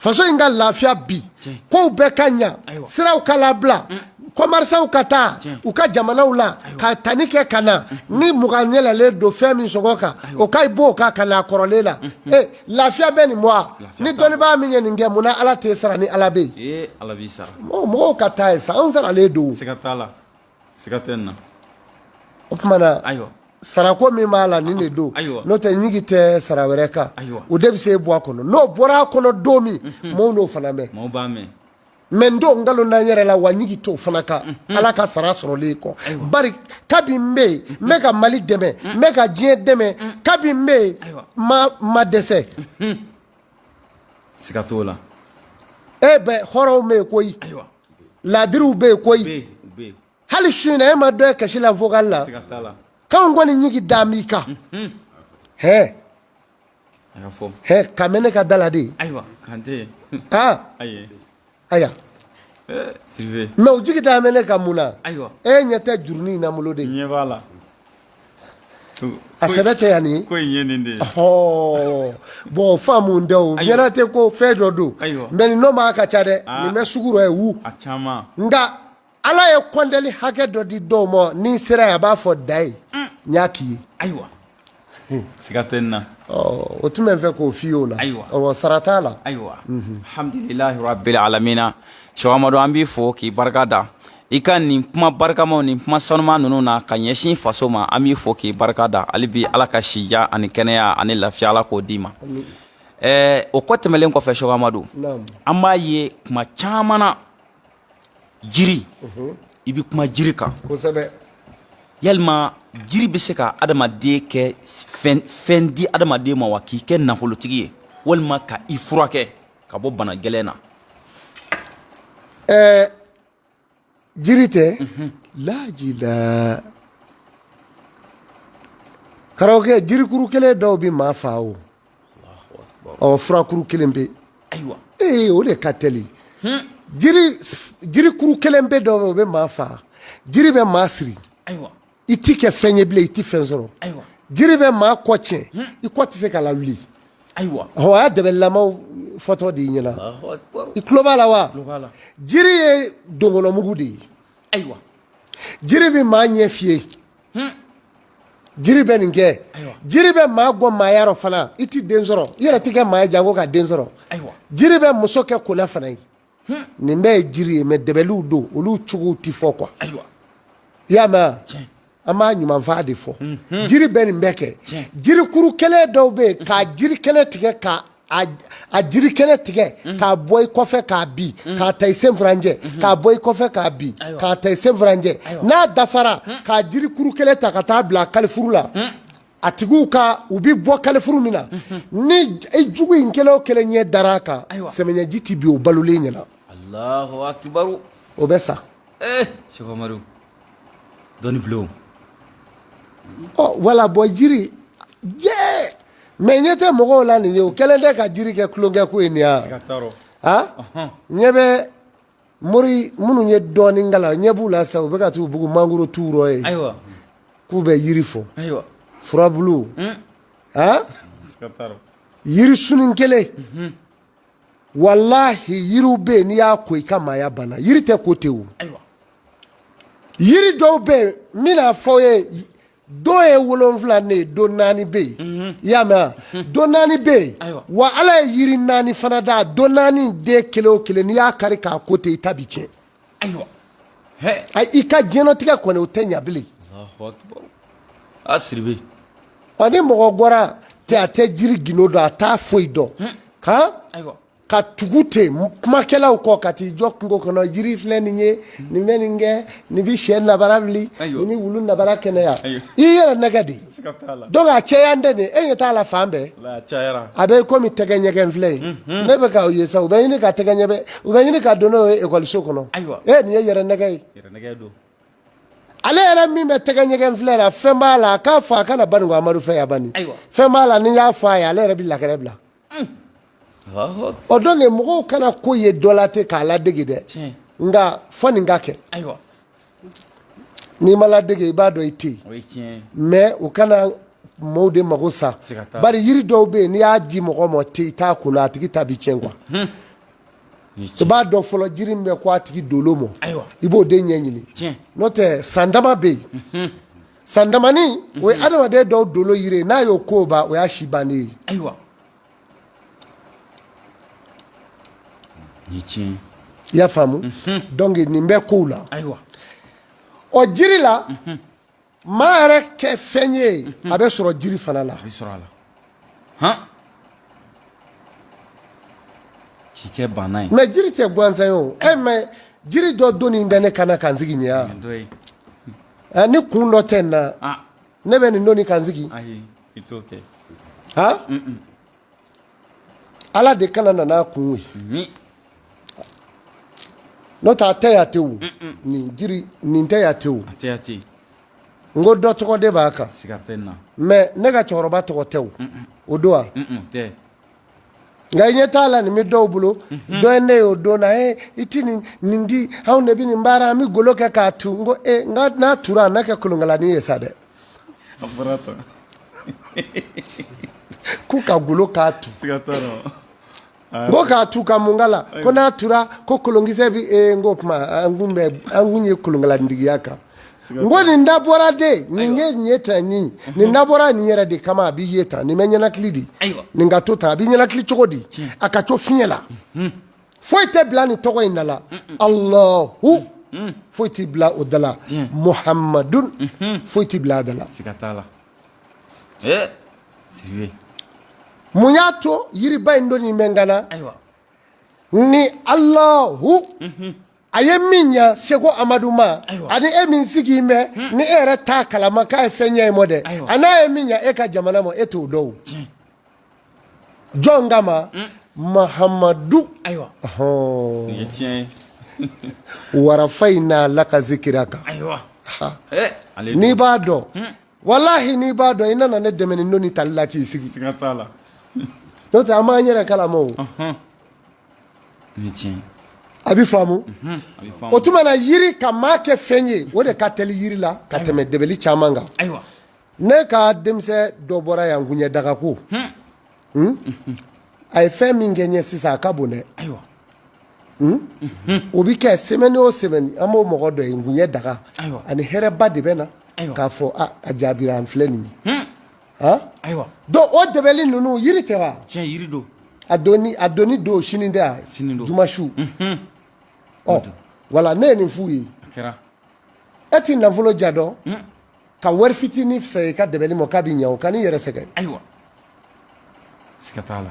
faso in ka lafiya bi, kow bɛɛ ka ɲa, siraw ka labila, commerçants ka taa u ka jamanaw la ka tanni kɛ ka na, ni 20 yɛlɛlen don fɛn min sɔngɔ kan, o ka b'o kan ka na kɔrɔlen la. E lafiya bɛ nin bɔ wa? Ni dɔnnibaa min ye nin kɛ, mun na Ala t'e sara ni Ala bɛ yen? Ee, Ala b'i sara. Mɔgɔw ka taa ye sa, anw saralen don. Siga t'a la, siga tɛ nin na. O tuma na, ayiwa, sarako min b'a la, nin de don. N'o tɛ, ɲigi tɛ sara wɛrɛ kan. O de bɛ se bɔ a kɔnɔ. N'o bɔra a kɔnɔ don min, maaw n'o fana mɛn. Maaw b'a mɛn. Mais n t'o nkalon da n yɛrɛ la, wa ɲigi t'o fana kan Ala ka sara sɔrɔlen kɔ. Bari kabi n bɛ yen, n bɛ ka Mali dɛmɛ, n bɛ ka diɲɛ dɛmɛ. Kabi n bɛ yen, ma dɛsɛ. Siga t'o la. E bɛ hɔrɔnw bɛ yen koyi, laadiriw bɛ yen koyi. Hali su in na, e ma dɔ ye kasi la vocal la k'anw kɔni ɲigi da b'i kan. Hɛ hɛ, ka mɛn ne ka da la de. Ayiwa, Kante. Aa, aya, mais u jigi da bɛ ne kan mun na? E ɲɛ tɛ jurunin in na bolo de? Ɲɛ b'a la. A sɛbɛ tɛ yan nin. Ko in ye nin de ye. Ɔhɔ, bon, faamu tɛ o ɲɛna tɛ ko fɛn dɔ don. Mais nin nɔ ka ca dɛ, nin bɛ sugu rɔ ye wu. A caman. Nka Ala ye kɔntɛli hakɛ dɔ di dɔw ma, n'i sera yen, a b'a fɔ da ye, n y'a k'i ye. Ayiwa, siga tɛ nin na. O tun bɛ n fɛ k'o f'i ye o la. Ayiwa. Sara t'a la. Ayiwa, alhamdulilahi rabbil alamina. Sɛki Amadu, an b'i fo k'i barika da i ka nin kuma barikamaw, nin kuma sanuman ninnu na ka ɲɛsin faso ma. An b'i fo k'i barika da hali bi. Ala ka sijan ani kɛnɛya ani lafiya, Ala k'o d'i ma. O kɔ tɛmɛlen kɔfɛ, Sɛki Amadu, an b'a ye kuma caman na, jiri, i bɛ kuma jiri kan. Kosɛbɛ. Yalima jiri bɛ se ka adamaden kɛ fɛn di adamaden ma wa, k'i kɛ nafolotigi ye? walima ka i furakɛ ka bɔ bana gɛlɛn na. Ɛɛ, jiri tɛ lajila karamɔgɔkɛ, jirikuru kelen dɔw bɛ maa fa o. Ɔ, furakuru kelen bɛ. Ayiwa. Ee, o de ka teli. Jirikuru kelen bɛ dɔw bɛ, o bɛ maa fa. Jiri bɛ maa siri. I ti kɛ fɛn ye bilen, i ti fɛn sɔrɔ. Jiri bɛ maa kɔ tiɲɛ, i kɔ tɛ se ka lawuli. Ɔ, a y'a dɛbɛlamaw fɔtɔ de y'i ɲɛna. I tulo b'a la wa? Jiri ye donkɔnɔmugu de ye. Jiri bɛ maa ɲɛ fiyɛ. Jiri bɛ nin kɛ. Jiri bɛ maa gɔ maaya rɔ fana, i ti den sɔrɔ, i yɛrɛ ti kɛ maa ye janko ka den sɔrɔ. Jiri bɛ muso kɛ kona fana ye. Nin bɛɛ ye jiri ye, mais dɛbɛliw don, olu cogow tɛ fɔ quoi. I y'a mɛn, an b'a ɲumanfa de fɔ. Jiri bɛ nin bɛɛ kɛ. Jirikuru kelen dɔw bɛ yen, k'a jiri kɛnɛ tigɛ, ka a jiri kɛnɛ tigɛ k'a bɔ i kɔfɛ k'a bin, k'a ta i sen furancɛ, k'a bɔ i kɔfɛ k'a bin, k'a ta i sen furancɛ, n'a dafara, k'a jirikuru kelen ta ka taa bila kalifuru la. A tigiw ka u bɛ bɔ kalifuru min na, ni i jugu in kelen o kelen ɲɛ dara a kan, sɛmɛɲɛji tɛ bin o balolen ɲɛna. Allahu akibaru. O bɛ sa. Eh, Seko Amadu, dɔnni bulon. Ɔ, wala bɔn jiri yɛ, mais ɲɛ tɛ mɔgɔw la nin ye, o kɛlen tɛ ka jiri kɛ tulonkɛ ko ye nin ya. A ɲɛ bɛ mori minnu ye dɔɔnin kalan, ɲɛ b'u la sa, u bɛ ka t'u bugu mangoro tu rɔ ye. K'u bɛ yiri fɔ. Furabulu a yiri sunin kelen, walahi yiriw bɛ yen, n'i y'a ko i ka maaya banna. Yiri tɛ ko ten o. Yiri dɔw bɛ yen, n bɛna fɔ aw ye, don ye 7 ne ye, don 4 bɛ yen, i y'a mɛn wa? Don 4 bɛ yen wa. Ala ye yiri 4 fana da. Don 4 den kelen o kelen, n'i y'a kari k'a ko ten, i ta bi tiɲɛ. I ka diɲɛnatigɛ kɔni, o tɛ ɲa bilen. A Sidibe. Ɔ, ni mɔgɔ bɔra tɛ, a tɛ jiri gindo dɔn, a t'a foyi dɔn, han, ka tugu ten kumakɛlaw kɔ, ka t'i jɔ kungo kɔnɔ, jiri filɛ nin ye, nin bɛ nin kɛ, nin bɛ sɛ nabara wuli, nin bɛ wulu nabara kɛnɛya, i yɛrɛ nɛgɛ de. Donc a caya tɛ nin, e ɲɛ t'a la fan bɛɛ, a bɛ komi tɛgɛ ɲɛgɛn filɛ ye. Ne bɛ k'aw ye sa, u bɛ ɲini ka tɛgɛ ɲɛ, u bɛ ɲini ka don n'o ye ekɔliso kɔnɔ. E, nin ye yɛrɛ nɛgɛ ye. Ale yɛrɛ min bɛ tɛgɛ ɲɛgɛn filɛ la, fɛn b'a la, a k'a fɔ a kana Banikɔ Amadu fɛ yan bani. Fɛn b'a la, n'i y'a fɔ a ye, ale yɛrɛ bɛ lakɛrɛ bila. Ɔ, donc mɔgɔw kana ko ye dɔ la ten k'a ladege dɛ, nka fɔ nin ka kɛ. N'i ma ladege, i b'a dɔn i tɛ yen. Mais u kana mɔɔw de mago sa, bari yiri dɔw bɛ yen, n'i y'a di mɔgɔ ma ten, i t'a kun na, a tigi ta bɛ tiɲɛ quoi. I b'a dɔn fɔlɔ jiri min bɛ ko a tigi dolo ma, i b'o de ɲɛɲini. N'o tɛ, sandama bɛ yen, sandamani, o ye adamaden dɔw dolo yiri ye. N'a y'o ko ban, o y'a si bannen ye. Ayiwa, ni tiɲɛ. I y'a faamu? Donc nin bɛ kow la. Ayiwa. Ɔ, jiri la, maa yɛrɛ kɛ fɛn ye, a bɛ sɔrɔ jiri fana la. A bɛ sɔrɔ a la han, k'i kɛ banna ye. Mais jiri tɛ gansan ye o. E, mais jiri dɔ donni bɛ ne kana ka n sigi ɲɛ yan. Ni kun dɔ tɛ nin na, ne bɛ nin donni ka n sigi? Ayi, i t'o kɛ. Han, Ala de kana na n'a kun ye. N'o tɛ, a tɛ yan ten o. Nin jiri nin tɛ yan ten o. A tɛ yan ten. N ko dɔ tɔgɔ de b'a kan. Siga tɛ nin na. Mais ne ka cɛkɔrɔba tɔgɔ tɛ o. O don wa? O tɛ. Nka i ɲɛ t'a la, nin bɛ dɔw bolo. Dɔ ye ne ye o don na, e i ti nin di, anw de bɛ nin baara, an bɛ golo kɛ k'a tu. N ko e, nka n'a tura, a n'a kɛ kolonkalanin ye sa dɛ. A bɔra tan. K'u ka golo k'a tu. Siga t'a la. N ko k'a tu ka mun k'a la? Ko n'a tura, ko kolonkisɛ bɛ. Ee, n ko kuma, an kun ye kolonkalanintigiya kan. N ko nin dabɔra de, nin ye nin ye tan, nin dabɔra nin yɛrɛ de kama. A b'i ye tan, nin bɛ ɲɛnakili de. Nin ka to tan, a bɛ ɲɛnakili cogo di? A ka to fiɲɛ la. Foyi tɛ bila nin tɔgɔ in da la. Alahu, foyi tɛ bila o da la. Muhamadun, foyi tɛ bila a da la. Siga t'a la. Ee, Sidibe. Mun y'a to yiriba in donni bɛ n kan na? Ni Alahu a ye min ɲa Seko Amadu ma, ani e min sigi bɛ, ni e yɛrɛ t'a kalama k'a ye fɛn ɲɛ i ma dɛ, a n'a ye min ɲa e ka jamana ma, e t'o dɔn. Jɔn kama? Mahamadu. Ayiwa, nin ye tiɲɛ ye. Warafayina laka zikiraka. Ayiwa, n'i b'a dɔn, walahi n'i b'a dɔn, i nana ne dɛmɛ ni doni tali la k'i sigi. Siga t'a la. N'o tɛ, an b'an yɛrɛ kalama o. Nin ye tiɲɛ ye. A bɛ faamu. A bɛ faamu. O tuma na, yiri ka maa kɛ fɛn ye, o de ka teli yiri la ka tɛmɛ dɛbɛli caman kan. Ne ka denmisɛn dɔ bɔra yan, kuɲɛ daga ko. A ye fɛn min kɛ n ye sisan, a ka bon dɛ. O bɛ kɛ semaine o semaine, an b'o mɔgɔ dɔ ye, nkuɲɛ daga. Ani hɛrɛba de bɛ na k'a fɔ a jaabira, an filɛ nin ye. Ayiwa. Donc o dɛbɛli ninnu, yiri tɛ wa? Tiɲɛ, yiri don. A doni, a doni don sini tɛ wa? Sini don. Juma su. Ɔ wala, ne ye nin f'u ye. A kɛra. E t'i nafolo ja dɔn ka wari fitinin fisaya i ka dɛbɛli ma k'a bɛ ɲɛ, o kan'i yɛrɛ sɛgɛn. Ayiwa, siga t'a la.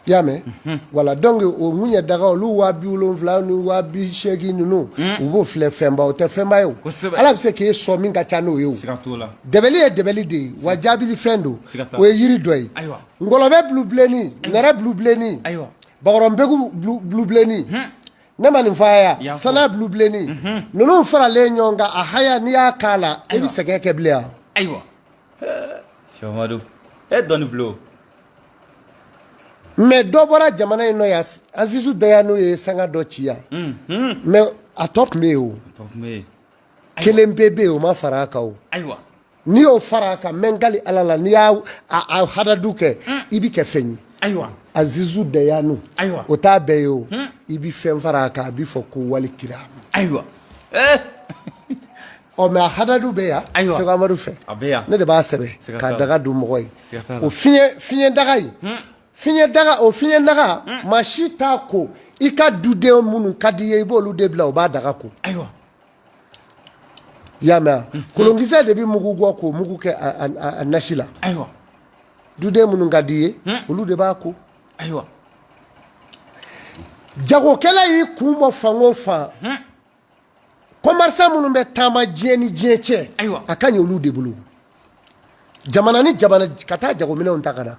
I y'a mɛn? Wala, donc o ŋuɲɛ daga, olu 70,000 ni 80,000 ninnu, u b'o filɛ fɛnba, o tɛ fɛnba ye o. Ala bɛ se k'e sɔn min ka ca n'o ye o. Siga t'o la. Dɛbɛli ye dɛbɛli de ye wa, jaabili fɛn don. Siga t'a la. O ye yiri dɔ ye. Ngɔlɔbɛ bulu bilenni, nɛrɛ bulu bilenni, bakɔrɔnbegu bulu bilenni, ne ma nin fɔ a ye? Sana bulu bilenni ninnu faralen ɲɔgɔn kan, a haya, n'i y'a k'a la, e bɛ sɛgɛn kɛ bilen wa? Ayiwa, Sɛki e dɔnni bulon. Mais dɔ bɔra jamana in nɔ yan, Azizu Dayano ye sanga dɔ ci yan, mais a tɔ tun bɛ yen o. Kelen pe bɛ yen, o ma fara a kan o. Ayiwa. N'i y'o fara a kan, n bɛ n kali Ala la, n'i y'a a hadadu kɛ, i bɛ kɛ fɛn ye. Ayiwa. Azizu Dayano. Ayiwa. O t'a bɛɛ ye o. I bɛ fɛn fara a kan, a bɛ fɔ ko wali kira. Ayiwa. Ɔ mais a hadadu bɛ yan. Ayiwa. Sɛki Amadu fɛ. A bɛ yan. Ne de b'a sɛbɛn Siga k'a t'a la. daga dun mɔgɔ ye. Siga t'a la. O fiɲɛ fiɲɛ daga in. Fiɲɛ daga, o fiɲɛ daga, maa si t'a ko. I ka duden minnu ka di i ye, i b'olu de bila, o b'a daga ko. Ayiwa. I y'a mɛn wa? Kolonkisɛ de bɛ mugu bɔ k'o mugu kɛ a nasi la. Ayiwa. Duden minnu ka di i ye, olu de b'a ko. Ayiwa. Jagokɛla y'i kun bɔ fan o fan, commerçant minnu bɛ taama diɲɛ ni diɲɛ cɛ, Ayiwa. a ka ɲi olu de bolo, jamana ni jamana, ka taa jagominɛnw ta ka na.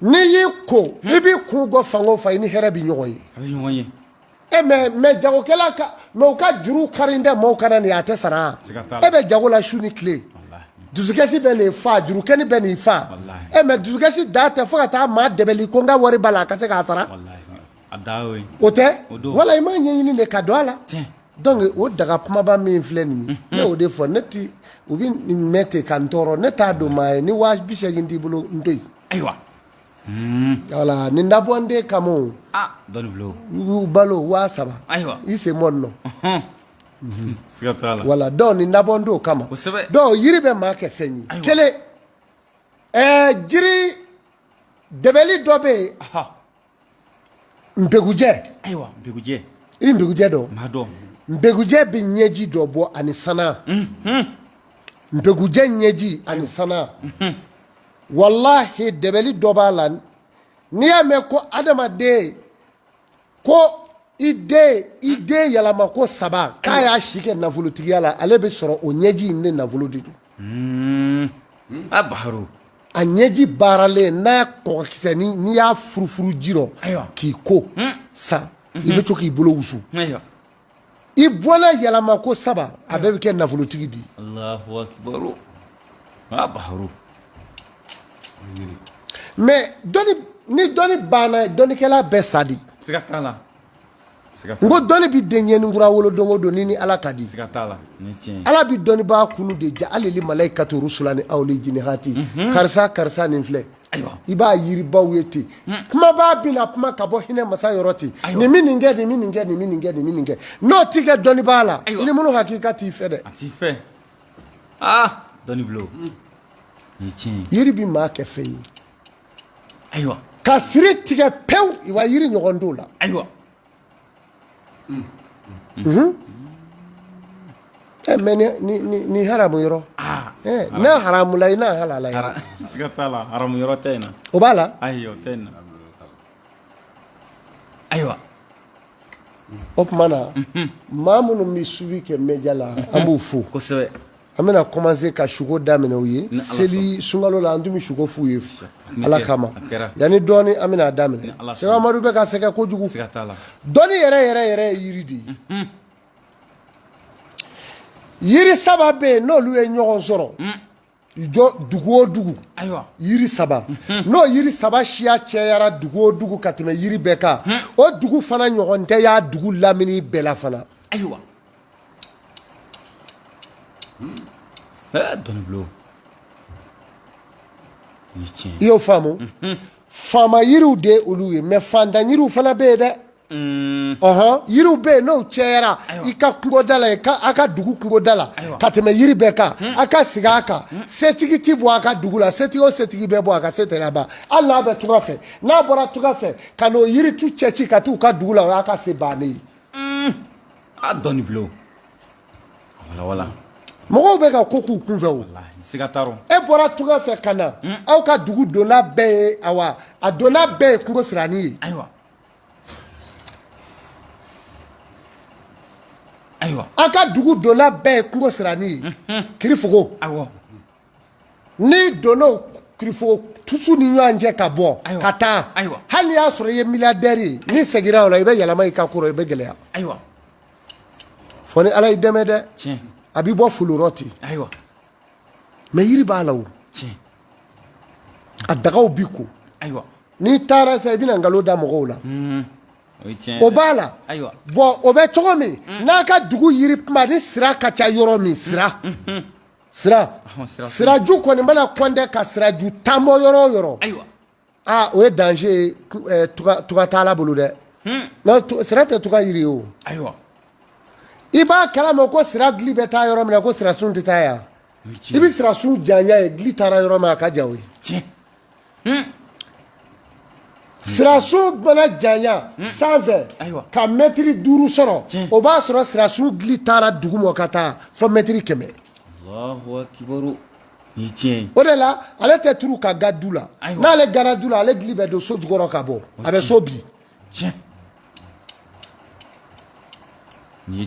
N'i y'i ko, i b'i kun bɔ fan o fan, i ni hɛrɛ bɛ ɲɔgɔn ye. A bɛ ɲɔgɔn ye. E mais jagokɛla ka, mais u ka juru kari tɛ maaw kana nin, a tɛ sara. Siga t'a la. E bɛ jago la su ni tile, dusukasi bɛ nin fa, jurukɛni bɛ nin fa. Walahi. E mais dusukasi da tɛ fo ka taa maa dɛbɛli ko n ka wari b'a la, a ka se k'a sara. Walahi, a da y'o ye. O tɛ. O don. Wala, i m'a ɲɛɲini de ka don a la. Tiɲɛ. Donc o daga kumaba min filɛ nin ye, ne y'o de fɔ. Ne ti u bɛ nin mɛn ten ka n tɔɔrɔ, ne t'a don maa ye. Ni 80,000 t'i bolo, n to yen. Ayiwa. Wala, nin dabɔ n den kama o. Ah, dɔnni bulon. U balo 3000. Ayiwa. I sen bɔ nin nɔ. Siga t'a la. Wala, donc nin dabɔ n t'o kama. Kosɛbɛ. Donc yiri bɛ maa kɛ fɛn ye. Ayiwa. Kelen, jiri dɛbɛli dɔ bɛ yen. Npekujɛ. Ayiwa, npekujɛ. I bɛ npekujɛ dɔn? N b'a dɔn. Npekujɛ bɛ ɲɛji dɔ bɔ ani sana. Npekujɛ ɲɛji ani sana, walahi, dɛbɛli dɔ b'a la. N'i y'a mɛn ko adamaden ko i den, i den yɛlɛma ko saba k'a y'a si kɛ nafolotigiya la, ale bɛ sɔrɔ o ɲɛji in de nafolo de don. A baharu. A ɲɛji baaralen n'a kɔgɔkisɛnin, n'i y'a furufuru ji rɔ k'i ko sa, i bɛ to k'i bolo wusu, i bɔnna yɛlɛma ko saba, a bɛɛ bɛ kɛ nafolotigi di. Allahu akbar, a baharu. Mais dɔnni, ni dɔnni banna, dɔnnikɛla bɛɛ sa di. Siga t'a la. N ko dɔnni bɛ den ɲɛni kura wolo don o don ni Ala ka di. Siga t'a la, ni tiɲɛ ye. Ala bɛ dɔnnibaa kunu de ja hali li malayikatu rusula ni aw li jini hati. Karisa, karisa, nin filɛ. Ayiwa. I b'a yiribaw ye ten. Kumabaa bɛna kuma ka bɔ hinɛ masa yɔrɔ ten. Nin min nin kɛ, nin min nin kɛ, nin min nin kɛ, nin min nin kɛ. N'o ti kɛ dɔnnibaa la, i ni minnu hakika t'i fɛ dɛ. A t'i fɛ. Aa, dɔnni bulon. Ni tiɲɛ ye. Yiri bɛ maa kɛ fɛn ye. Ayiwa. Ka siri tigɛ pewu, wa yiri ɲɔgɔn t'o la. Ayiwa. Mais ni haramu yɔrɔ, n'a haramu la, i n'a halala yɔrɔ. Siga t'a la, haramu yɔrɔ tɛ yen na. O b'a la. Ayi, o tɛ yen na. Ayiwa. O tuma na, maa minnu bɛ suivi kɛ média la, an b'u fo. Kosɛbɛ. An bɛna commencer ka suko daminɛ u ye seli sunkalo la an tun bɛ suko f'u ye ala kama yanni dɔɔni an bɛna a daminɛ Sɛki Amadu bɛ ka sɛgɛn kojugu dɔnni yɛrɛ yɛrɛ yɛrɛ ye yiri de ye yiri saba bɛ yen n'olu ye ɲɔgɔn sɔrɔ jɔ dugu o dugu yiri saba n'o yiri saba siya cɛyara dugu o dugu ka tɛmɛ yiri bɛɛ kan o dugu fana ɲɔgɔn tɛ y'a dugu lamini bɛɛ la fana ayiwa i y'o faamu faama yiriw de ye olu ye mais fantan yiriw fana bɛ yen dɛ ɔhɔn yiriw bɛ yen n'o cɛyara i ka kungoda la a ka dugu kungoda la ka tɛmɛ yiri bɛɛ kan a ka sigi a kan setigi tɛ bɔ a ka dugu la setigi o setigi bɛ bɔ a ka se tɛ ban hali n'a bɛ tunga fɛ n'a bɔra tunga fɛ ka n'o yiritu cɛci ka t'u ka dugu la o y'a ka se bannen ye a dɔnni bulon wala wala mɔgɔw bɛ ka ko k'u kunfɛ o siga t'a rɔ e bɔra tunga fɛ ka na aw ka dugu donda bɛɛ ye awa a donda bɛɛ ye kungo siranin ye ayiwa ayiwa aw ka dugu donda bɛɛ ye kungo siranin ye kirifogo awɔ n'i donna o kirifogo tusu ni ɲɔgɔn cɛ ka bɔ ka taa ayiwa hali n'i y'a sɔrɔ i ye milliardaire ye n'i seginna o la i bɛ yɛlɛma i ka ko rɔ i bɛ gɛlɛya ayiwa fo ni ala y'i dɛmɛ dɛ tiɲɛ a b'i bɔ folo rɔ ten ayiwa mais yiri b'a la o tiɲɛ a dagaw bi ko ayiwa n'i taara sa i bɛna nkalon da mɔgɔw la o ye tiɲɛ o b'a la ayiwa bon o bɛ cogo min n'a ka dugu yiri kuma ni sira ka ca yɔrɔ min sira sira siraju kɔni mana kɔndɛ ka siraju tan bɔ yɔrɔ o yɔrɔ ayiwa aa o ye danger ye tugataala bolo dɛ non sira tɛ tuga yiri ye o ayiwa i b'a kalama ko sira gili bɛ taa yɔrɔ min na ko sirasun tɛ taa yan i bɛ sirasun janya ye gili taara yɔrɔ min a ka jan o ye tiɲɛ Sirasun mana janya sanfɛ ka mɛtiri 5 sɔrɔ o b'a sɔrɔ sirasun gili taara duguma ka taa fo mɛtiri 100 o de la ale tɛ turu ka ga du la n'ale gara du la ale gili bɛ don so jukɔrɔ ka bɔ a bɛ so bin i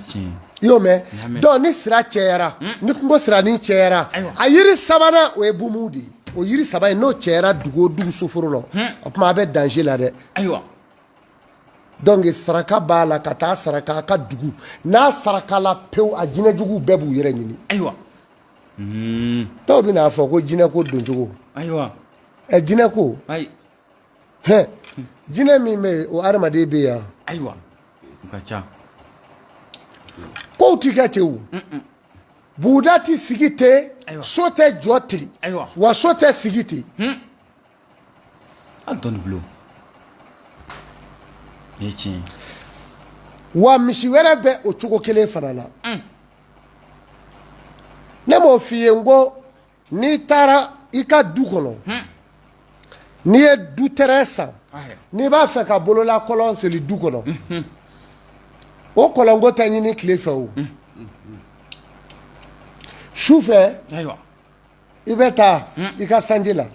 y'o mɛn donc ni sira cɛyara ni kungo siranin cɛyara a yiri sabanan o ye bumu de ye o yiri saba in n'o cɛyara dugu o dugu soforo la o tuma a bɛ danger la dɛ ayiwa donc saraka b'a la ka taa saraka a ka dugu n'a sarakala pewu a jinɛjuguw bɛɛ b'u yɛrɛ ɲini ayiwa dɔw bɛn'a fɔ ko jinɛko doncogo ayiwa ɛ jinɛko ayi hɛn jinɛ min bɛ yen o hadamaden bɛ yan ayiwa u ka ca kow ti kɛ ten o buguda ti sigi ten so tɛ jɔ ten wa so tɛ sigi ten a dɔnni bulon ye tiɲɛ wa misi wɛrɛ bɛ o cogo kelen fana la ne m'o f'i ye n ko n'i taara i ka du kɔnɔ n'i ye du terrain san n'i b'a fɛ ka bolola kɔlɔn seli du kɔnɔ o kɔlɔnko tɛ ɲini tile fɛ o su fɛ i bɛ taa i ka sanji la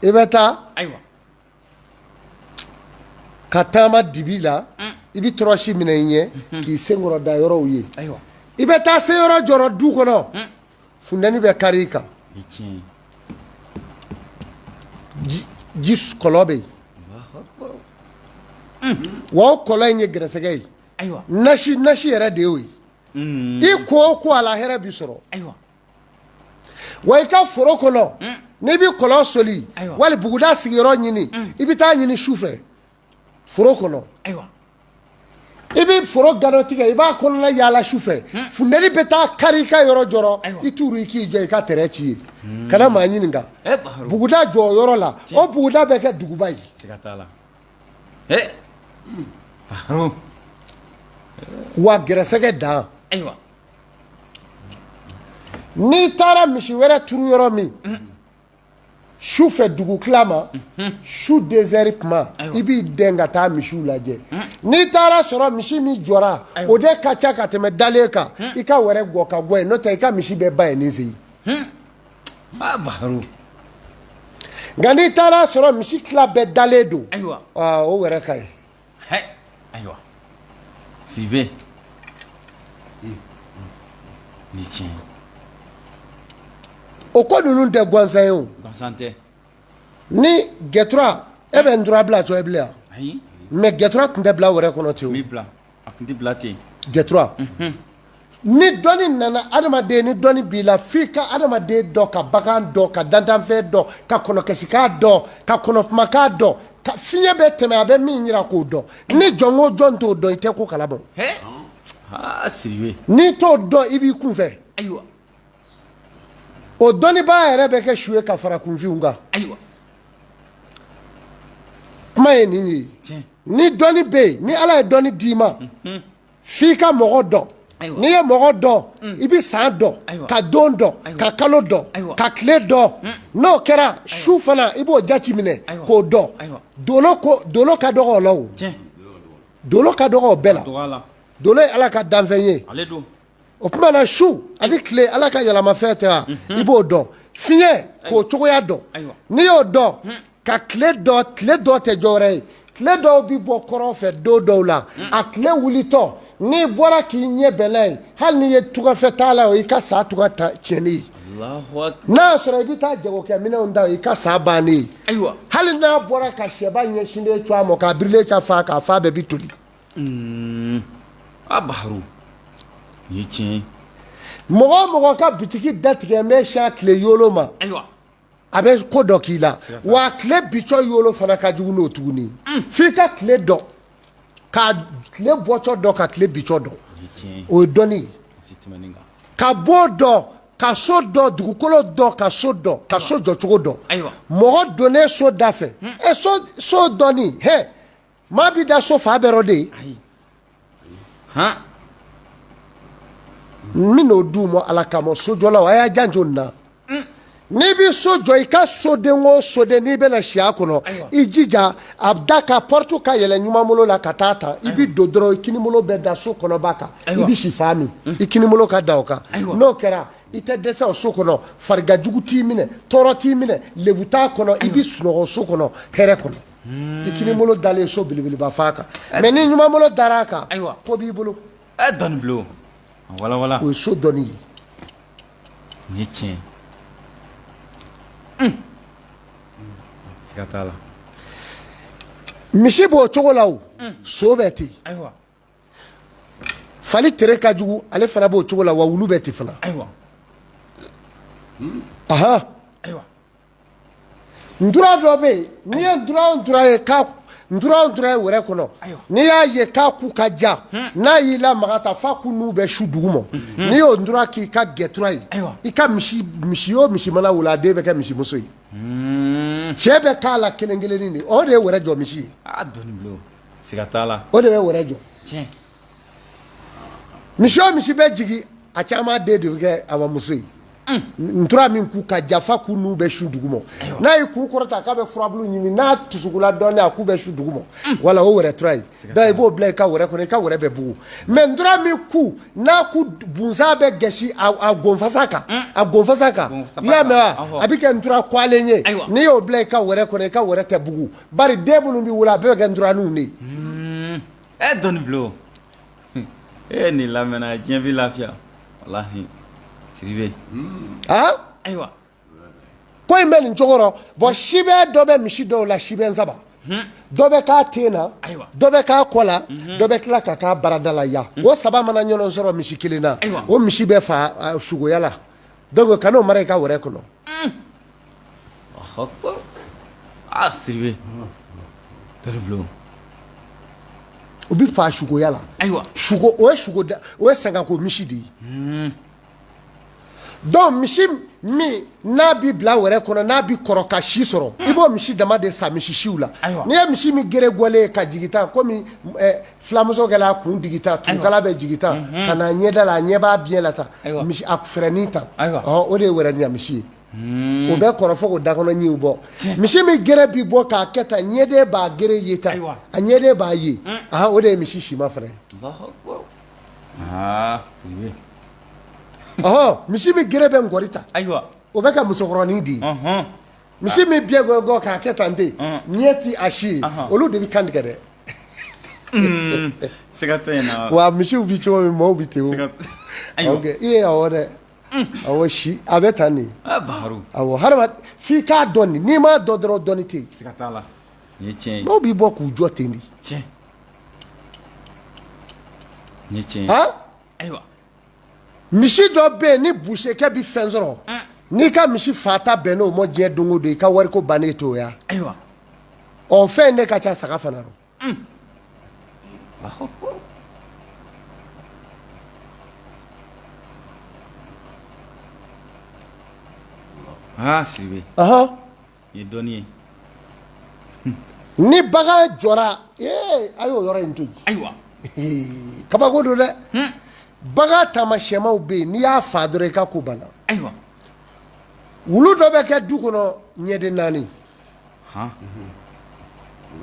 i bɛ taa ka taama dibi la i bɛ tɔrɔsi minɛ i ɲɛ k'i senkɔrɔ da yɔrɔw ye i bɛ taa se yɔrɔ jɔrɔ du kɔnɔ funteni bɛ kari i kan ji kɔlɔn bɛ yen wa o kɔlɔn in ye gɛrɛsɛgɛ ye nasi nasi yɛrɛ de y'o ye i ko o ko a la hɛrɛ bi sɔrɔ wa i ka foro kɔnɔ n'i bɛ kɔlɔn soli wali buguda sigiyɔrɔ ɲini i bɛ taa ɲini su fɛ foro kɔnɔ i bɛ foro galo tigɛ i b'a kɔnɔna yaala su fɛ funteni bɛ taa kari i ka yɔrɔ jɔrɔ i t'u i k'i jɔ i ka tɛrɛ ci ye kana maa ɲininka buguda jɔ yɔrɔ la o buguda bɛ kɛ duguba ye wa gɛrɛsɛgɛ dan n'i taara misi wɛrɛ turu yɔrɔ min su fɛ dugu tila ma su deux heures tuma i b'i dɛn ka taa misiw lajɛ n'i taara sɔrɔ misi min jɔra o de ka ca ka tɛmɛ dalen kan i ka wɛrɛ gɔ ka bɔ yen n'o tɛ i ka misi bɛɛ ba ye nin sen nka n'i taara sɔrɔ misi tila bɛɛ dalen don o wɛrɛ ka ɲi ayiwa Sidibe ni tiɲɛ ye. O ko ninnu tɛ gansan ye o. Gansan tɛ. Ni gɛtura e bɛ ntura bila cɔ e bilen yan. Ayi. Mais gɛtura tun tɛ bila wɛrɛ kɔnɔ ten o. N b'i bila. A tun tɛ bila ten. Gɛtura. Ni dɔnni nana adamaden ni dɔnni b'i la f'i ka adamaden dɔn ka bagan dɔn ka dantanfɛn dɔn ka kɔnɔkasikan dɔn ka kɔnɔkumakan dɔn ka fiɲɛ bɛ tɛmɛ a bɛ min jira k'o dɔn ni jɔn ko jɔn t'o dɔn i tɛ ko kalama. Aa Sidibe. N'i t'o dɔn i b'i kunfɛ. Ayiwa. O dɔnnibaa yɛrɛ bɛ kɛ su ye ka fara kunfinw kan. Ayiwa. Kuma ye nin ye. Ni dɔnni bɛ yen ni Ala ye dɔnni d'i ma. F'i ka mɔgɔ dɔn n'i ye mɔgɔ dɔn i bɛ san dɔn ka don dɔn ka kalo dɔn ka tile dɔn n'o kɛra su fana i b'o jate minɛ k'o dɔn dolo ka dɔgɔ o la o dolo ka dɔgɔ o bɛɛ la dolo ye Ala ka danfɛn ye o tuma na su ani tile Ala ka yɛlɛmafɛn tɛ wa i b'o dɔn fiɲɛ k'o cogoya dɔn n'i y'o dɔn ka tile dɔn tile dɔ tɛ dɔwɛrɛ ye tile dɔw bɛ bɔ kɔrɔn fɛ don dɔw la a tile wulitɔ n'i bɔra k'i ɲɛ bɛn n'a ye hali n'i ye tungafɛ taa la o i ka sa tunga ta tiɲɛni ye n'a y'a sɔrɔ i bɛ taa jagokɛminɛnw ta i ka sa bannen ye hali n'a bɔra ka sɛba ɲɛsinnen to a ma k'a birilen ta fa k'a fa bɛɛ bɛ toli A Baharu nin ye tiɲɛ ye. Mɔgɔ o mɔgɔ ka bitigi datigɛ bɛ siɲɛ tile yoolo ma a bɛ ko dɔ k'i la wa tile bicɔ yoolo fana ka jugu n'o tuguni f'i ka tile dɔn ka tile bɔcɔ dɔn ka tile bicɔ dɔn o ye dɔnni ye ka bon dɔn ka so dɔn dugukolo dɔn ka so dɔn ka so jɔcogo dɔn mɔgɔ donnen so da fɛ ɛ so dɔnni hɛ maa b'i da so fa bɛɛ rɔ de ye n bɛn'o d'u ma Ala kama sojɔlaw a y'a janto nin na n'i bɛ so jɔ i ka soden o soden n'i bɛna si a kɔnɔ i jija a da ka porte ka yɛlɛ ɲumanbolo la ka taa ta i bɛ don dɔrɔn i kinibolo bɛ da so kɔnɔba kan i bɛ si fan min i kinibolo ka da o kan n'o kɛra i tɛ dɛsɛ o so kɔnɔ farigan jugu t'i minɛ tɔɔrɔ t'i minɛ lebu t'a kɔnɔ i bɛ sunɔgɔ so kɔnɔ hɛrɛ kɔnɔ i kinibolo dalen so belebeleba fa kan mais ni ɲumanbolo dara a kan ko b'i bolo dɔnni bulon wala o ye so dɔnni ye nin ye tiɲɛ ye siga t'a la misi b'o cogo la o so bɛ ten fali tere ka jugu ale fana b'o cogo la wa wulu bɛ ten fana ayiwa ahan ayiwa ntura dɔ bɛ yen n'i ye ntura o ntura ye k'a ntura o ntura ye wɛrɛ kɔnɔ n'i y'a ye k'a ku ka jan n'a y'i lamaga ta f'a ku n'u bɛ su duguma n'i y'o ntura k'i ka gɛtura ye i ka misi misi o misi mana wolo a den bɛ kɛ misimuso ye cɛ bɛ k'a la kelen kelennin de o de ye wɛrɛ jɔ misi ye aa dɔnni bulon siga t'a la o de bɛ wɛrɛ jɔ tiɲɛ misi o misi bɛ jigin a caman den de bɛ kɛ awa muso ye ntura min ku ka jan f'a ku n'u bɛ su duguma n'a ye ku kɔrɔta k'a bɛ furabulu ɲimi n'a tusugula dɔɔnin a ku bɛ su duguma wala o wɛrɛ tura ye donc i b'o bila i ka wɛrɛ kɔnɔ i ka wɛrɛ bɛ bugu mais ntura min ku n'a ku bunsan bɛ gɛsi a gonfasa kan a gonfasa kan i y'a mɛn wa a bɛ kɛ ntura kwalen ye n'i y'o bila i ka wɛrɛ kɔnɔ i ka wɛrɛ tɛ bugu bari den minnu bɛ wolo a bɛɛ bɛ kɛ nturaninw de ye ɛ dɔnni bulon e nin lamɛnna diɲɛ bɛ lafiya walahi Sidibe aa ayiwa ko in bɛ nin cogo rɔ bon sibɛn dɔ bɛ misi dɔw la sibɛn saba dɔ bɛ k'a ten na dɔ bɛ k'a kɔ la dɔ bɛ tila ka k'a barada la yan o saba mana ɲɔgɔn sɔrɔ misi kelen na o misi bɛ fa sugoya la donc kan'o mara i ka wɛrɛ kɔnɔ aa Sidibe dɔnni bulon u bɛ fa sugoya la ayiwa sugo o ye sugo o ye sangako misi de ye donc misi min n'a bɛ bila wɛrɛ kɔnɔ n'a bɛ kɔrɔ ka si sɔrɔ i b'o misi dama de san misi siw la n'i ye misi min gere gɔlen ye ka jigin tan komi fulamuso kɛla a kun digi tan turukala bɛ jigin tan ka na ɲɛda la a ɲɛ b'a biɲɛ la tan misi a fɛrɛnin tan o de ye wɛrɛ ɲamisi ye o bɛ kɔrɔ fo k'o dakɔnɔ ɲiw bɔ misi min gere bi bɔ k'a kɛ tan ɲɛden b'a gere ye tan a ɲɛden b'a ye o de ye misi sima fana ye ɔhɔn misi min gere bɛ nkɔri ta ayiwa o bɛ ka musokɔrɔnin di misi min biɲɛ gɔgɔ k'a kɛ tan ten ɲɛ ti a si ye olu de bɛ kan tigɛ dɛ siga tɛ yen na wa misiw bi cogo min maaw bi ten o i ye awɔ dɛ. Awɔ, si a bɛ tan de. Awɔ, hadama f'i k'a dɔn de, n'i m'a dɔn dɔrɔn dɔnni tɛ yen. Siga t'a la, nin ye tiɲɛ ye. Dɔw b'i bɔ k'u jɔ ten de. Tiɲɛ, nin ye tiɲɛ ye. Han? Ayiwa. Misi dɔ bɛ yen, ni busekɛ bɛ fɛn sɔrɔ, n'i ka misi fata bɛn n'o ma diɲɛ don o don, i ka wariko bannen t'o ya. Ayiwa. Ɔ, fɛn in de ka ca saga fana rɔ. Aa Sidibe. Ɔhɔn. Nin ye dɔnni ye. Ni bagan jɔra, ee, a y'o yɔrɔ in to yen. Ayiwa. Kabako don dɛ. Bagan taamasiyɛnmaw bɛ yen, n'i y'a fa dɔrɔn, i ka ko banna. Ayiwa. Wulu dɔ bɛ kɛ du kɔnɔ, ɲɛden 4. Han,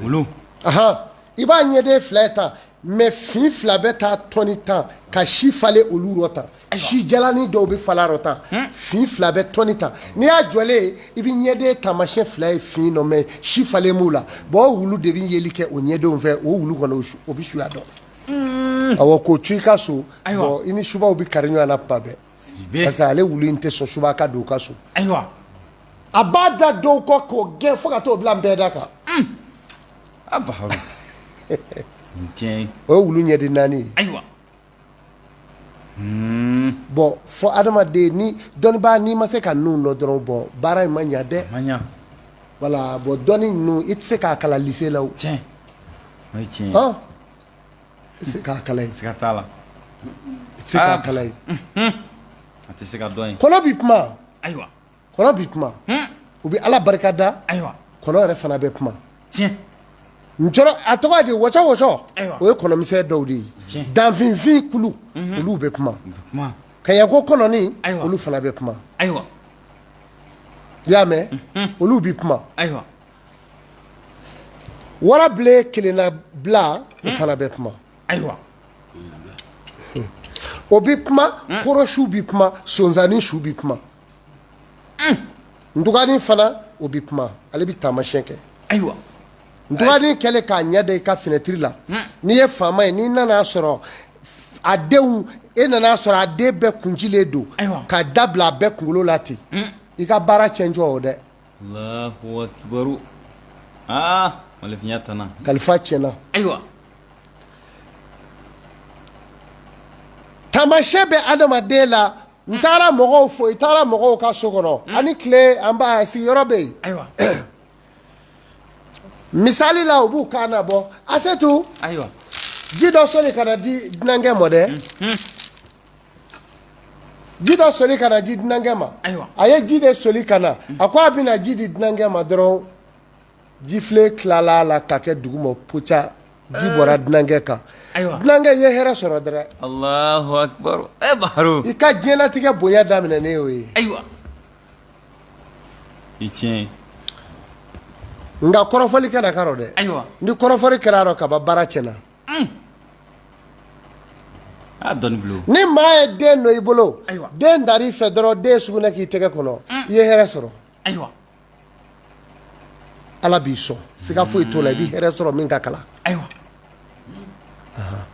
wulu. Ahan, i b'a ɲɛden 2 ye tan, mais fin 2 bɛ taa tɔni tan ka si falen olu rɔ tan, si jalanin dɔw bɛ falen a rɔ tan, fin 2 bɛ tɔni tan. N'i y'a jɔlen ye, i bɛ ɲɛden taamasiyɛn 2 ye fin nɔ, mais si falen b'u la. Bon, o wulu de bɛ yeli kɛ o ɲɛdenw fɛ. O wulu kɔni, o bɛ suya dɔn. Awɔ, k'o cu i ka so. Bon, i ni subaw bɛ kari ɲɔgɔn na tuma bɛɛ, parce que ale wulu in tɛ sɔn suba ka don u ka so. Ayiwa. A b'a da dɔw kɔ k'o gɛn fo ka t'o bila nbɛda kan. A Baharu, nin tiɲɛ ye. O ye wulu ɲɛden 4 ye. Ayiwa. Bon, fo adamaden ni dɔnnibaa, n'i ma se ka ninnu dɔn dɔrɔn, bon, baara in ma ɲa dɛ. Ma ɲa. Voilà. Bon, dɔnni ninnu, i tɛ se k'a kalan lycée la o. Tiɲɛ, o ye tiɲɛ ye. Hɔn, i tɛ se k'a kalan yen. Siga t'a la. I tɛ se k'a kalan yen. A tɛ se ka dɔn yen. Kɔnɔ bi kuma. Ayiwa. Kɔnɔ bi kuma, u bɛ Ala barika da. Ayiwa. Kɔnɔ yɛrɛ fana bɛ kuma. Tiɲɛ. Njɔrɔ, a tɔgɔ de wɔcɔ wɔcɔ. Ayiwa. O ye kɔnɔmisɛn dɔw de ye. Tiɲɛ. Danfinfin kulu, olu bɛ kuma. U bɛ kuma. Kaɲako kɔnɔni, Ayiwa. olu fana bɛ kuma. Ayiwa. I y'a mɛn, olu bɛ kuma. Ayiwa. Warabilen kelenna bila, o fana bɛ kuma. Ayiwa. O bɛ kuma, kɔrɔsiw bɛ kuma, sonsannin su bɛ kuma. Ntuganin fana, o bɛ kuma, ale bɛ taamasiyɛn kɛ. Ayiwa. Ntuganin kɛlen k'a ɲɛ da i ka finɛtiri la, n'i ye faama ye, n'i nana sɔrɔ a denw, e nana sɔrɔ a den bɛɛ kuncilen don ka da bila a bɛɛ kunkolo la ten, i ka baara cɛncɔ o dɛ. Allahu akibaru. Aa, malifinya tana. Kalifa tiɲɛna. Ayiwa. Taamasiyɛn bɛ adamaden la. N taara mɔgɔw fo, i taara mɔgɔw ka so kɔnɔ ani tile, an b'a sigiyɔrɔ bɛ yen. Ayiwa. Misali la, u b'u kan nabɔ Asetu. Ayiwa. Ji dɔ soli ka na di dunankɛ ma dɛ, ji dɔ soli ka na di dunankɛ ma. Ayiwa. A ye ji de soli ka na, a ko a bɛna ji di dunankɛ ma dɔrɔn, jifilen tilala a la ka kɛ dugu ma poca, ji bɔra dunankɛ kan. Ayiwa. Dunankɛ ye hɛrɛ sɔrɔ dɛrɛ. Allahu akbar. E Baharu. I ka diɲɛlatigɛ bonya daminɛ ne y'o ye. Ayiwa. I tiɲɛ ye. Nka kɔrɔfɔli kana k'a rɔ dɛ. Ayiwa. Ni kɔrɔfɔli kɛra a rɔ kaban, baara tiɲɛna. A dɔnni bulon. Ni maa ye den dɔ i bolo, Ayiwa. den dar'i fɛ dɔrɔn, den sugunɛ k'i tɛgɛ kɔnɔ, i ye hɛrɛ sɔrɔ. Ayiwa. Ala b'i sɔn, siga foyi t'o la, i bɛ hɛrɛ sɔrɔ min ka kalan. Ayiwa.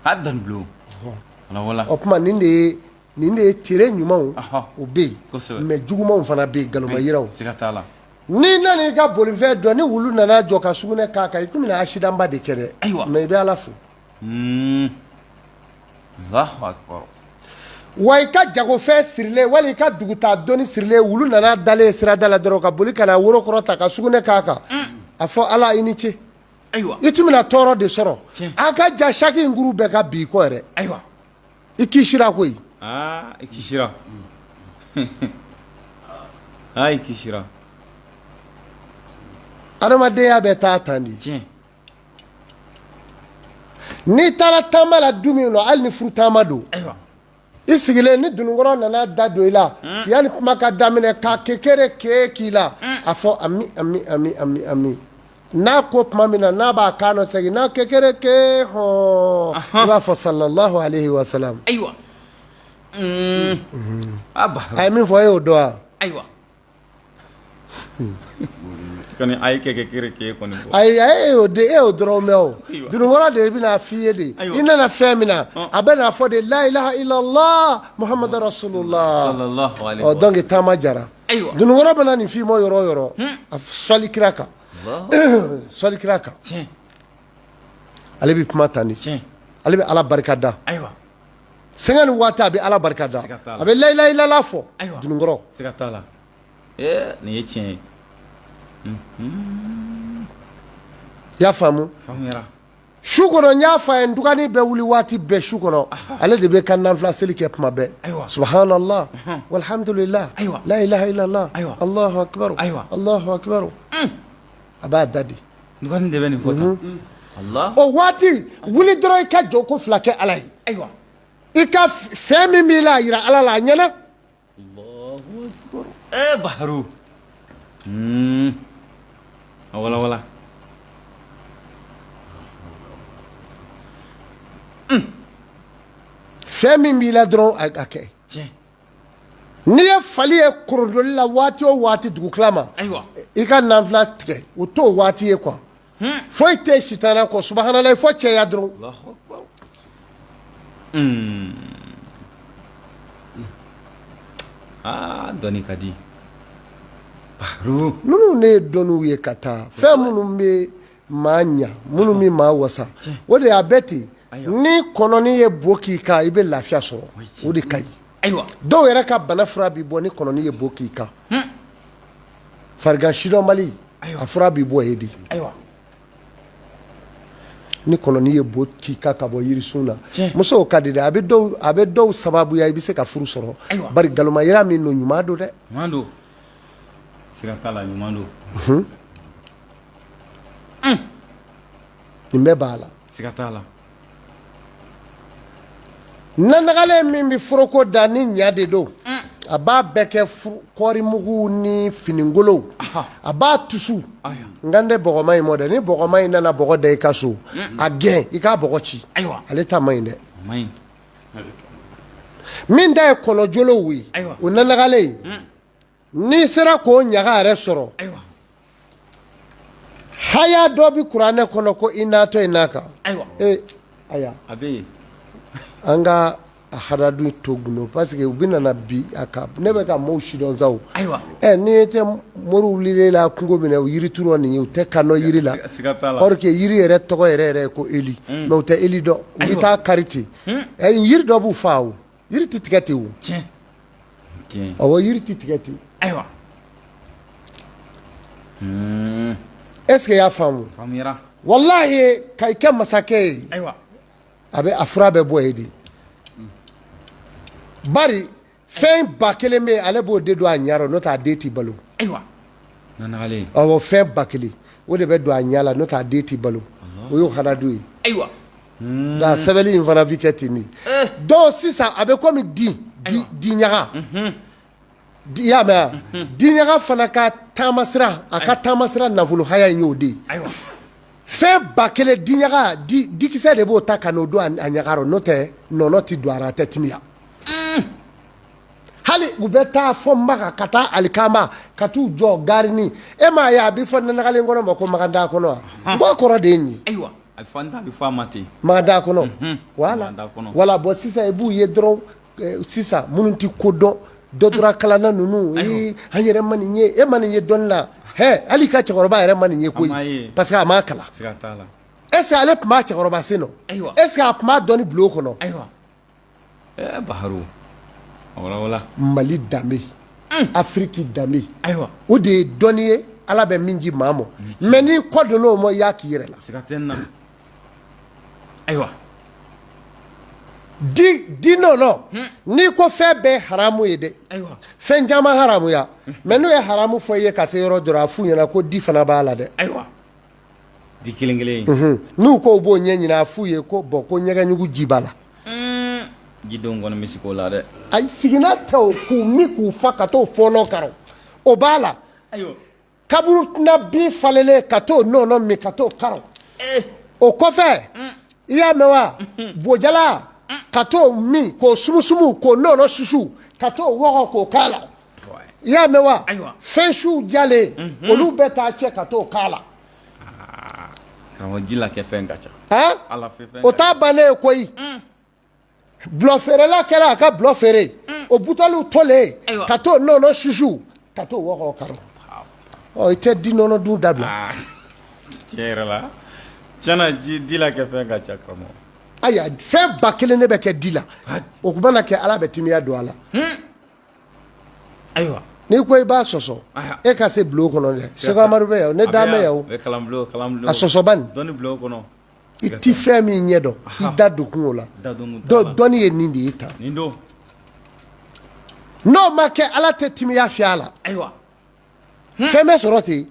A dɔnni bulon. Wala wala. O tuma, nin de ye tere ɲumanw. Ɔhɔ. O bɛ yen. Kosɛbɛ. Mais jugumanw fana bɛ yen, galoma yiraw. Siga t'a la. N'i nana i ka bolifɛn dɔn, ni wulu nana jɔ ka sugunɛ k'a kan, i komi na accident ba de kɛ dɛ. Ayiwa. Mais i bɛ Ala fo. Allahu akbar. Wa i ka jagofɛn sirilen, wali i ka dugutaa doni sirilen, wulu nana dalen sirada la dɔrɔn ka boli ka na woro kɔrɔ ta ka sugunɛ k'a kan, a fɔ Ala i ni ce. Ayiwa. I tun bɛna tɔɔrɔ de sɔrɔ. Tiɲɛ. A ka ja saki in kuru bɛɛ ka bin i kɔ yɛrɛ. Ayiwa. I kisira koyi. Aa, i kisira. Aa, i kisira. Adamadenya bɛ taa tan de. Tiɲɛ. N'i taara taama la du min na, hali ni furu taama don, Ayiwa. i sigilen, ni dununkɔrɔ nana da don i la, yanni kuma ka daminɛ ka kekere ke k'i la, a fɔ ami ami ami ami ami. N'a ko tuma min na n'a b'a kan nɔ segin n'a kekere ke hɔn, i b'a fɔ sallallahu alayhi wa salam. Ayiwa. A Baharu. A ye min fɔ, e y'o dɔn wa? Ayiwa. Kɔni a ye kɛ kere k'e kɔni bɔ. Ayi, e y'o de, e y'o dɔrɔn mɛn o. Dununkɔrɔ de bɛna f'i ye de. I nana fɛn min na, a bɛ n'a fɔ de la ilaha illallah muhammadu rasulullah. Sallallahu alaihi Ɔ, donc taama jara. Ayiwa. Dununkɔrɔ bɛna nin f'i ma yɔrɔ o yɔrɔ, a sɔli kira kan. Sɔli kira kan. Ale bɛ kuma tan de. Ale bɛ Ala barika da. Ayiwa. Sanga ni waati a bɛ Ala barika da. Siga t'a la. A bɛ la ilaha illallah fɔ. Ayiwa. Dununkɔrɔ. Siga t'a la. Ee, nin ye tiɲɛ ye. I y'a faamu? Faamuyara. Su kɔnɔ, n y'a fɔ a ye, ndugani bɛ wuli waati bɛɛ su kɔnɔ, ale de bɛ ka nafila seli kɛ tuma bɛɛ. Ayiwa. Subhanallah walhamdulillah. Ayiwa. La ilaha illallah. Ayiwa. Allahu akbar. Ayiwa. Allahu akbar. A b'a da di. Ndugani de bɛ nin fɔ tan. Allah. O waati wuli dɔrɔn, i ka jɔ ko fila kɛ Ala ye. Ayiwa. I ka fɛn min b'i la, a yira Ala la, a ɲɛna. Allahu akbar. Ee, Baharu. A wala wala. Fɛn min b'i la dɔrɔn, a kɛ. Tiɲɛ. N'i ye fali ye korodoli la waati o waati dugutila ma, Ayiwa. i ka nafila tigɛ, o t'o waati ye quoi. Foyi tɛ sitana kɔ subhanallah fo cɛya dɔrɔn. Allahu akbar. Aa, dɔnni ka di. Baharu. Ninnu ne ye dɔnniw ye ka taa fɛn minnu bɛ maa ɲa, minnu bɛ maa wasa, o de y'a bɛɛ ten. Ni kɔnɔni ye bo k'i kan, i bɛ lafiya sɔrɔ, o de ka ɲi. Ayiwa. Dɔw yɛrɛ ka bana fura bɛ bɔ ni kɔnɔni ye bo k'i kan. Farigan sidɔnbali, a fura bɛ bɔ yen de. Ayiwa. Ni kɔnɔni ye bo k'i kan ka bɔ yirisun na, musow ka di dɛ, a bɛ dɔw sababuya, i bɛ se ka furu sɔrɔ. Ayiwa. Bari galomayira min don, ɲuman don dɛ. Ɲuman don. Siga t'a la, ɲuman don. Nin bɛɛ b'a la. Siga t'a la. Nanagalen min bɛ foroko da ni ɲa de don, a b'a bɛɛ kɛ kɔɔrimugu ni finigolow, a b'a tusu. Nka n tɛ bɔgɔma in mɔ dɛ. Ni bɔgɔma in nana bɔgɔ da i ka so, a gɛn, i k'a bɔgɔ ci. Ayiwa. Ale ta man ɲi dɛ. O man ɲi. Min ta ye kɔnɔjolow ye, Ayiwa. o nanagalen, n'i sera k'o ɲaga yɛrɛ sɔrɔ, Ayiwa. haya dɔ bɛ kuranɛ kɔnɔ ko i natɔ i n'a kan. Ayiwa. Ee, aya. A bɛ yen. An ka a hadadu to gundo, parce que u bɛ nana bi a kan, ne bɛ ka maaw sidɔn sa o. Ayiwa. Ɛ, n'i tɛ moriw wulilen la kungo minɛ, u yiri turu nin ye, u tɛ kan dɔn yiri la. Siga t'a la. Or que yiri yɛrɛ tɔgɔ yɛrɛ yɛrɛ ye ko eli, mais u tɛ eli dɔn, u bɛ taa kari ten. Ɛ, yiri dɔ b'u fa o, yiri tɛ tigɛ ten o. Tiɲɛ. Tiɲɛ. Awɔ, yiri tɛ tigɛ ten. Ayiwa. Est ce que i y'a faamu? Faamuyara. Walahi, ka i kɛ masakɛ ye, Ayiwa. a bɛ a fura bɛ bɔ yen de. Bari fɛn 1000 bɛ yen, ale b'o de don a ɲɛ rɔ, n'o tɛ a den t'i balo. Ayiwa. Nanagalen. Awɔ, fɛn 1000, o de bɛ don a ɲɛ la, n'o tɛ a den t'i balo. O y'o hadadu ye. Ayiwa. Nka sɛbɛnni in fana bi kɛ ten de. Donc sisan a bɛ komi di ɲaga. I y'a mɛn wa? Di ɲaga fana ka taamasira, a ka taamasira nafolo haya in y'o de ye. Ayiwa. Fɛn 1000 di ɲaga di dikisɛ de b'o ta ka n'o don a ɲaga rɔ, n'o tɛ nɔnɔ tɛ don a la, a tɛ timiya. Hali u bɛ taa fɔ Maka ka taa alikama ka t'u jɔ garini, e m'a ye a bɛ fɔ nanagalen kɔnɔ ma ko maganda kɔnɔ wa? N b'o kɔrɔ de ye nin ye. Ayiwa. A bɛ fɔ, a bɛ fɔ a ma ten. Maganda kɔnɔ, voilà. Maganda kɔnɔ. Voilà. Bon, sisan i b'u ye dɔrɔn, sisan minnu tɛ ko dɔn, dɔ dɔrɔn kalanna ninnu, ee, an yɛrɛ ma nin ye, e ma nin ye dɔnni la hɛ, hali i ka cɛkɔrɔba yɛrɛ ma nin ye A m'a ye. koyi, parce que a m'a kalan. Siga t'a la. Est ce que ale tun b'a cɛkɔrɔba sen nɔ? Ayiwa. Est ce que a tun b'a dɔnni bulon kɔnɔ? Ayiwa. Ee, Baharu. A wala wala. Mali danbe, Afiriki danbe, Ayiwa. o de ye dɔnni ye, Ala bɛ min di maa ma. Mais n'i kɔ donna o ma, i y'a k'i yɛrɛ la. Siga tɛ n na. Ayiwa. Di nɔnɔ, n'i ko fɛn bɛɛ ye haramu ye dɛ, Ayiwa. fɛn caman haramuya, mais n'o ye haramu fɔ i ye ka se yɔrɔ dɔ, a f'u ɲɛna ko di fana b'a la dɛ. Ayiwa. Di kelen kelen. N'u ko u b'o ɲɛ ɲini, a f'u ye ko bɔn, ko ɲɛgɛnjugu ji b'a la. Jidenw kɔni bɛ sigi o la dɛ. Ayi, siginna tɛ o, k'u min k'u fa ka t'o fɔɔnɔ karo, o b'a la. Ayiwa. Kaburu tɛna bin falenlen, ka t'o nɔnɔ min ka t'o karo, o kɔfɛ, i y'a mɛn wa, bojala ka t'o min k'o sumusumu k'o nɔnɔ susu ka t'o wɔgɔ k'o k'a la. I y'a mɛn wa fɛn siw jalen olu bɛ taa cɛ ka t'o k'a la. Karamɔgɔ ji la kɛ fɛn ka ca. O t'a bannen ye koyi. Dɔlɔ feerela kɛra a ka dɔlɔ feere o buteliw tolen ka t'o nɔnɔ susu ka t'o wɔgɔ kari i tɛ di nɔnɔ dun dabila. Tiɲɛ yɛrɛ la tiɲɛna di la kɛ fɛn ka ca karamɔgɔ. Ayiwa fɛn ba kelen de bɛ kɛ di la o mana kɛ Ala bɛ timiya don a la. Ayiwa n'i ko i b'a sɔsɔ e ka se bulon kɔnɔ dɛ Sɛki Amadu bɛ yan ne dalen bɛ yan a sɔsɔba nin i tɛ fɛn min ɲɛ dɔn i da don kun o la dɔnni ye nin de ye tan n'o ma kɛ Ala tɛ timiya fiyɛ a la ayiwa fɛn bɛ sɔrɔ ten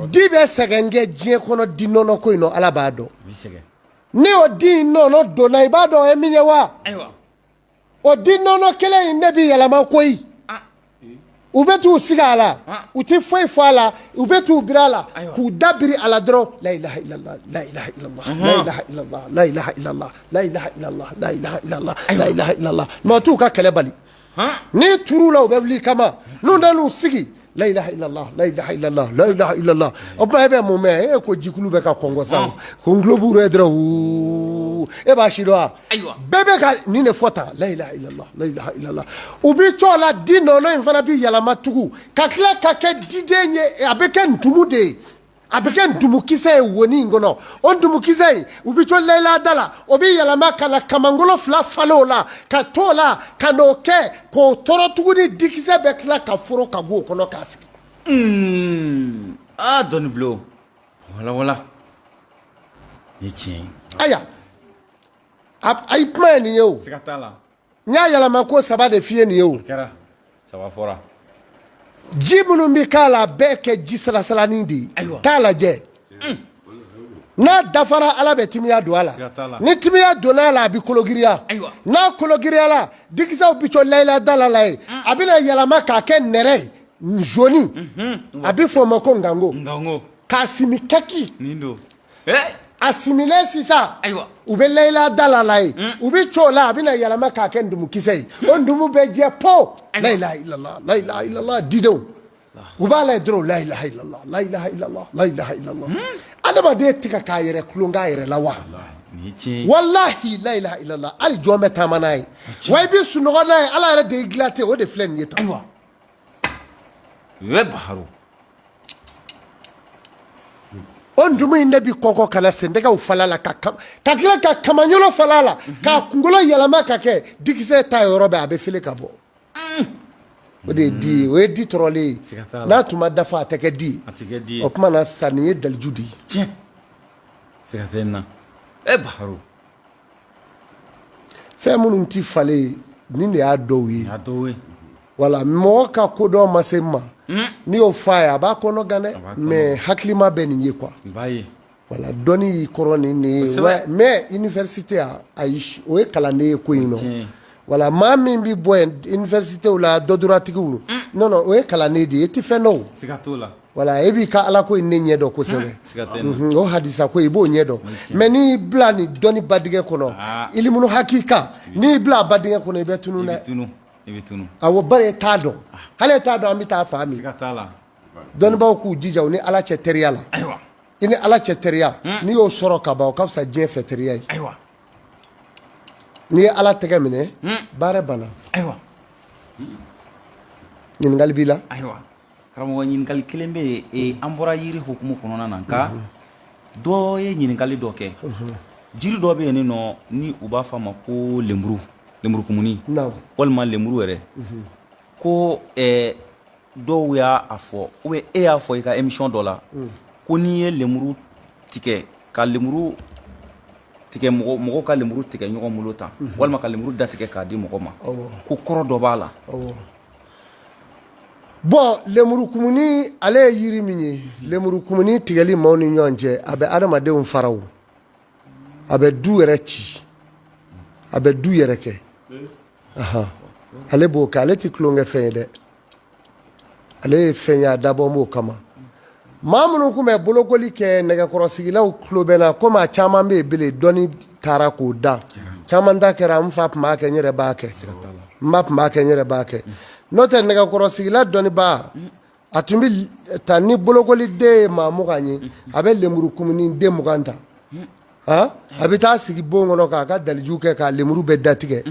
di bɛ sɛgɛn kɛ diɲɛ kɔnɔ di nɔnɔ ko in nɔ Ala b'a dɔn ni o di nɔnɔ donna i b'a dɔn o ye min ye wa o di nɔnɔ kelen in de bɛ yɛlɛma koyi u bɛ t'u sigi a la u tɛ foyi fɔ a la u bɛ t'u biri a la k'u da biri a la dɔrɔn la ilaha illallah la ilaha illallah la ilaha illallah la ilaha illallah la ilaha illallah la ilaha illallah la ilaha illallah mais o t'u ka kɛlɛ bali n'i tur'u la u bɛ wuli kama n'u nan'u sigi la ilaha illallah la ilaha illallah la ilaha illallah o tuma e bɛ mun mɛn e ko jikulu bɛ ka kɔngɔ sa ko n tulo b'u rɔ dɔrɔn wuu e b'a si dɔn wa bɛɛ bɛ ka nin de fɔ tan la ilaha illallah la ilaha illallah u bɛ to a la di nɔnɔ in fana bɛ yɛlɛma tugun ka tila ka kɛ diden ye a bɛ kɛ ntumu de ye a bɛ kɛ ntumukisɛ ye wonin in kɔnɔ o ntumukisɛ in u bɛ to layila da la o bɛ yɛlɛma ka na kamangolo fila falen o la ka t'o la ka n'o kɛ k'o tɔrɔ tuguni dikisɛ bɛ tila ka foro ka bɔ o kɔnɔ k'a sigi. Aa dɔnni bulon wala wala ni tiɲɛ ye. Ayiwa a ye kuma ye nin ye o. Siga t'a la. N y'a yɛlɛma ko saba de f'i ye nin ye o. Kɛra saba fɔra. Ji minnu bɛ k'a la a bɛɛ kɛ ji salasalanin de ye. Ayiwa. T'a lajɛ. N'a dafara Ala bɛ timiya don a la. Siga t'a la. Ni timiya donna a la a bɛ kologiriya. Ayiwa. N'a kologiriyala dikisɛw bɛ to layila da la la ye. A bɛna yɛlɛma k'a kɛ nɛrɛ ye jaune. A bɛ fɔ o ma ko ngango. Ngango. K'a simi kaki. Nin don. A similen sisan ayiwa u bɛ layila da la la ye u bɛ co la a bɛna yɛlɛma k'a kɛ ntumukisɛ ye o ntumu bɛ jɛ po la ilaha illallah la ilaha illallah didenw u b'a la dɔrɔn la ilaha illallah la ilaha illallah la ilaha illallah adamaden tɛ ka k'a yɛrɛ tulon k'a yɛrɛ la wa walahi la ilaha illallah hali jɔn bɛ taama n'a ye wa i bɛ sunɔgɔ n'a ye ala yɛrɛ de y'i dilan ten o de filɛ nin ye tan ayiwa baharu o ntumu in de bɛ kɔkɔ ka na sentɛgɛw falen a la ka tila ka kamaɲolo falen a la k'a kunkolo yɛlɛma ka kɛ dikisɛ ta yɔrɔ bɛɛ a bɛ fili ka bɔ o de ye di ye o ye di tɔrɔlen ye n'a tun ma dafa a tɛ kɛ di ye o tuma na sa nin ye daliju de ye tiɲɛ siga tɛ n na e baharu fɛn minnu tɛ falen nin de y'a dɔw ye wala mɔgɔ ka kodɔn ma se ma n'i y'o fɔ a ye a b'a kɔnɔ gan dɛ mais hakilima bɛ nin ye quoi wala dɔnni y'i kɔrɔ nin nin ye mais université ayi o ye kalanden ye ko in nɔ wala maa min bɛ bɔ yen université la dɔduratigiw non non o ye kalanden de ye i tɛ fɛn dɔn wala e b'i ka ala ko in ne ɲɛ dɔn kosɛbɛ o hadisa ko i b'o ɲɛ dɔn mais n'i bila nin dɔnni badingɛ kɔnɔ ilimunu hakika n'i bila badingɛ kɔnɔ i bɛ tunun dɛ awɔ bari e t'a dɔn hali e t'a dɔn an bɛ taa fan min dɔnnibaw k'u jija u ni ala cɛ teriya la i ni ala cɛ teriya n'i y'o sɔrɔ ka ban o ka fisa diɲɛ fɛ teriya ye n'i ye ala tɛgɛ minɛ baara banna ɲininkali b'i la Karamɔgɔ ɲininkali kelen bɛ yen an bɔra yiri hukumu kɔnɔna na nka dɔ ye ɲininkali dɔ kɛ jiri dɔ bɛ yen nɔ ni u b'a fɔ a ma ko lemuru lemurukumuni walima lemuru yɛrɛ ko dɔw y'a fɔ ou bien e y'a fɔ i ka émission dɔ la ko n'i ye lemuru tigɛ ka lemuru tigɛ mɔgɔw ka lemuru tigɛ ɲɔgɔn bolo tan walima ka lemuru datigɛ k'a di mɔgɔ ma ko kɔrɔ dɔ b'a la Bon lemurukumuni ale ye yiri min ye lemurukumuni tigɛli maaw ni ɲɔgɔn cɛ a bɛ adamadenw fara o a bɛ du yɛrɛ ci a bɛ du yɛrɛ kɛ ale b'o kɛ ale tɛ tulonkɛ fɛn ye dɛ ale ye fɛn ye a dabɔ b'o kama maa minnu tun bɛ bolokoli kɛ nɛgɛkɔrɔsigilaw tulo bɛ na komi a caman bɛ yen bele dɔnni taara k'o dan caman ta kɛra n fa tun b'a kɛ n yɛrɛ b'a kɛ n ba tun b'a kɛ n yɛrɛ b'a kɛ. N'o tɛ nɛgɛkɔrɔsigila dɔnnibaa a tun bɛ ta ni bolokoliden ye maa 20 ye, a bɛ lenburukumuni den 20 ta, a bɛ taa sigi bon kɔnɔ k'a ka daliju kɛ k'a lemuru bɛɛ datigɛ,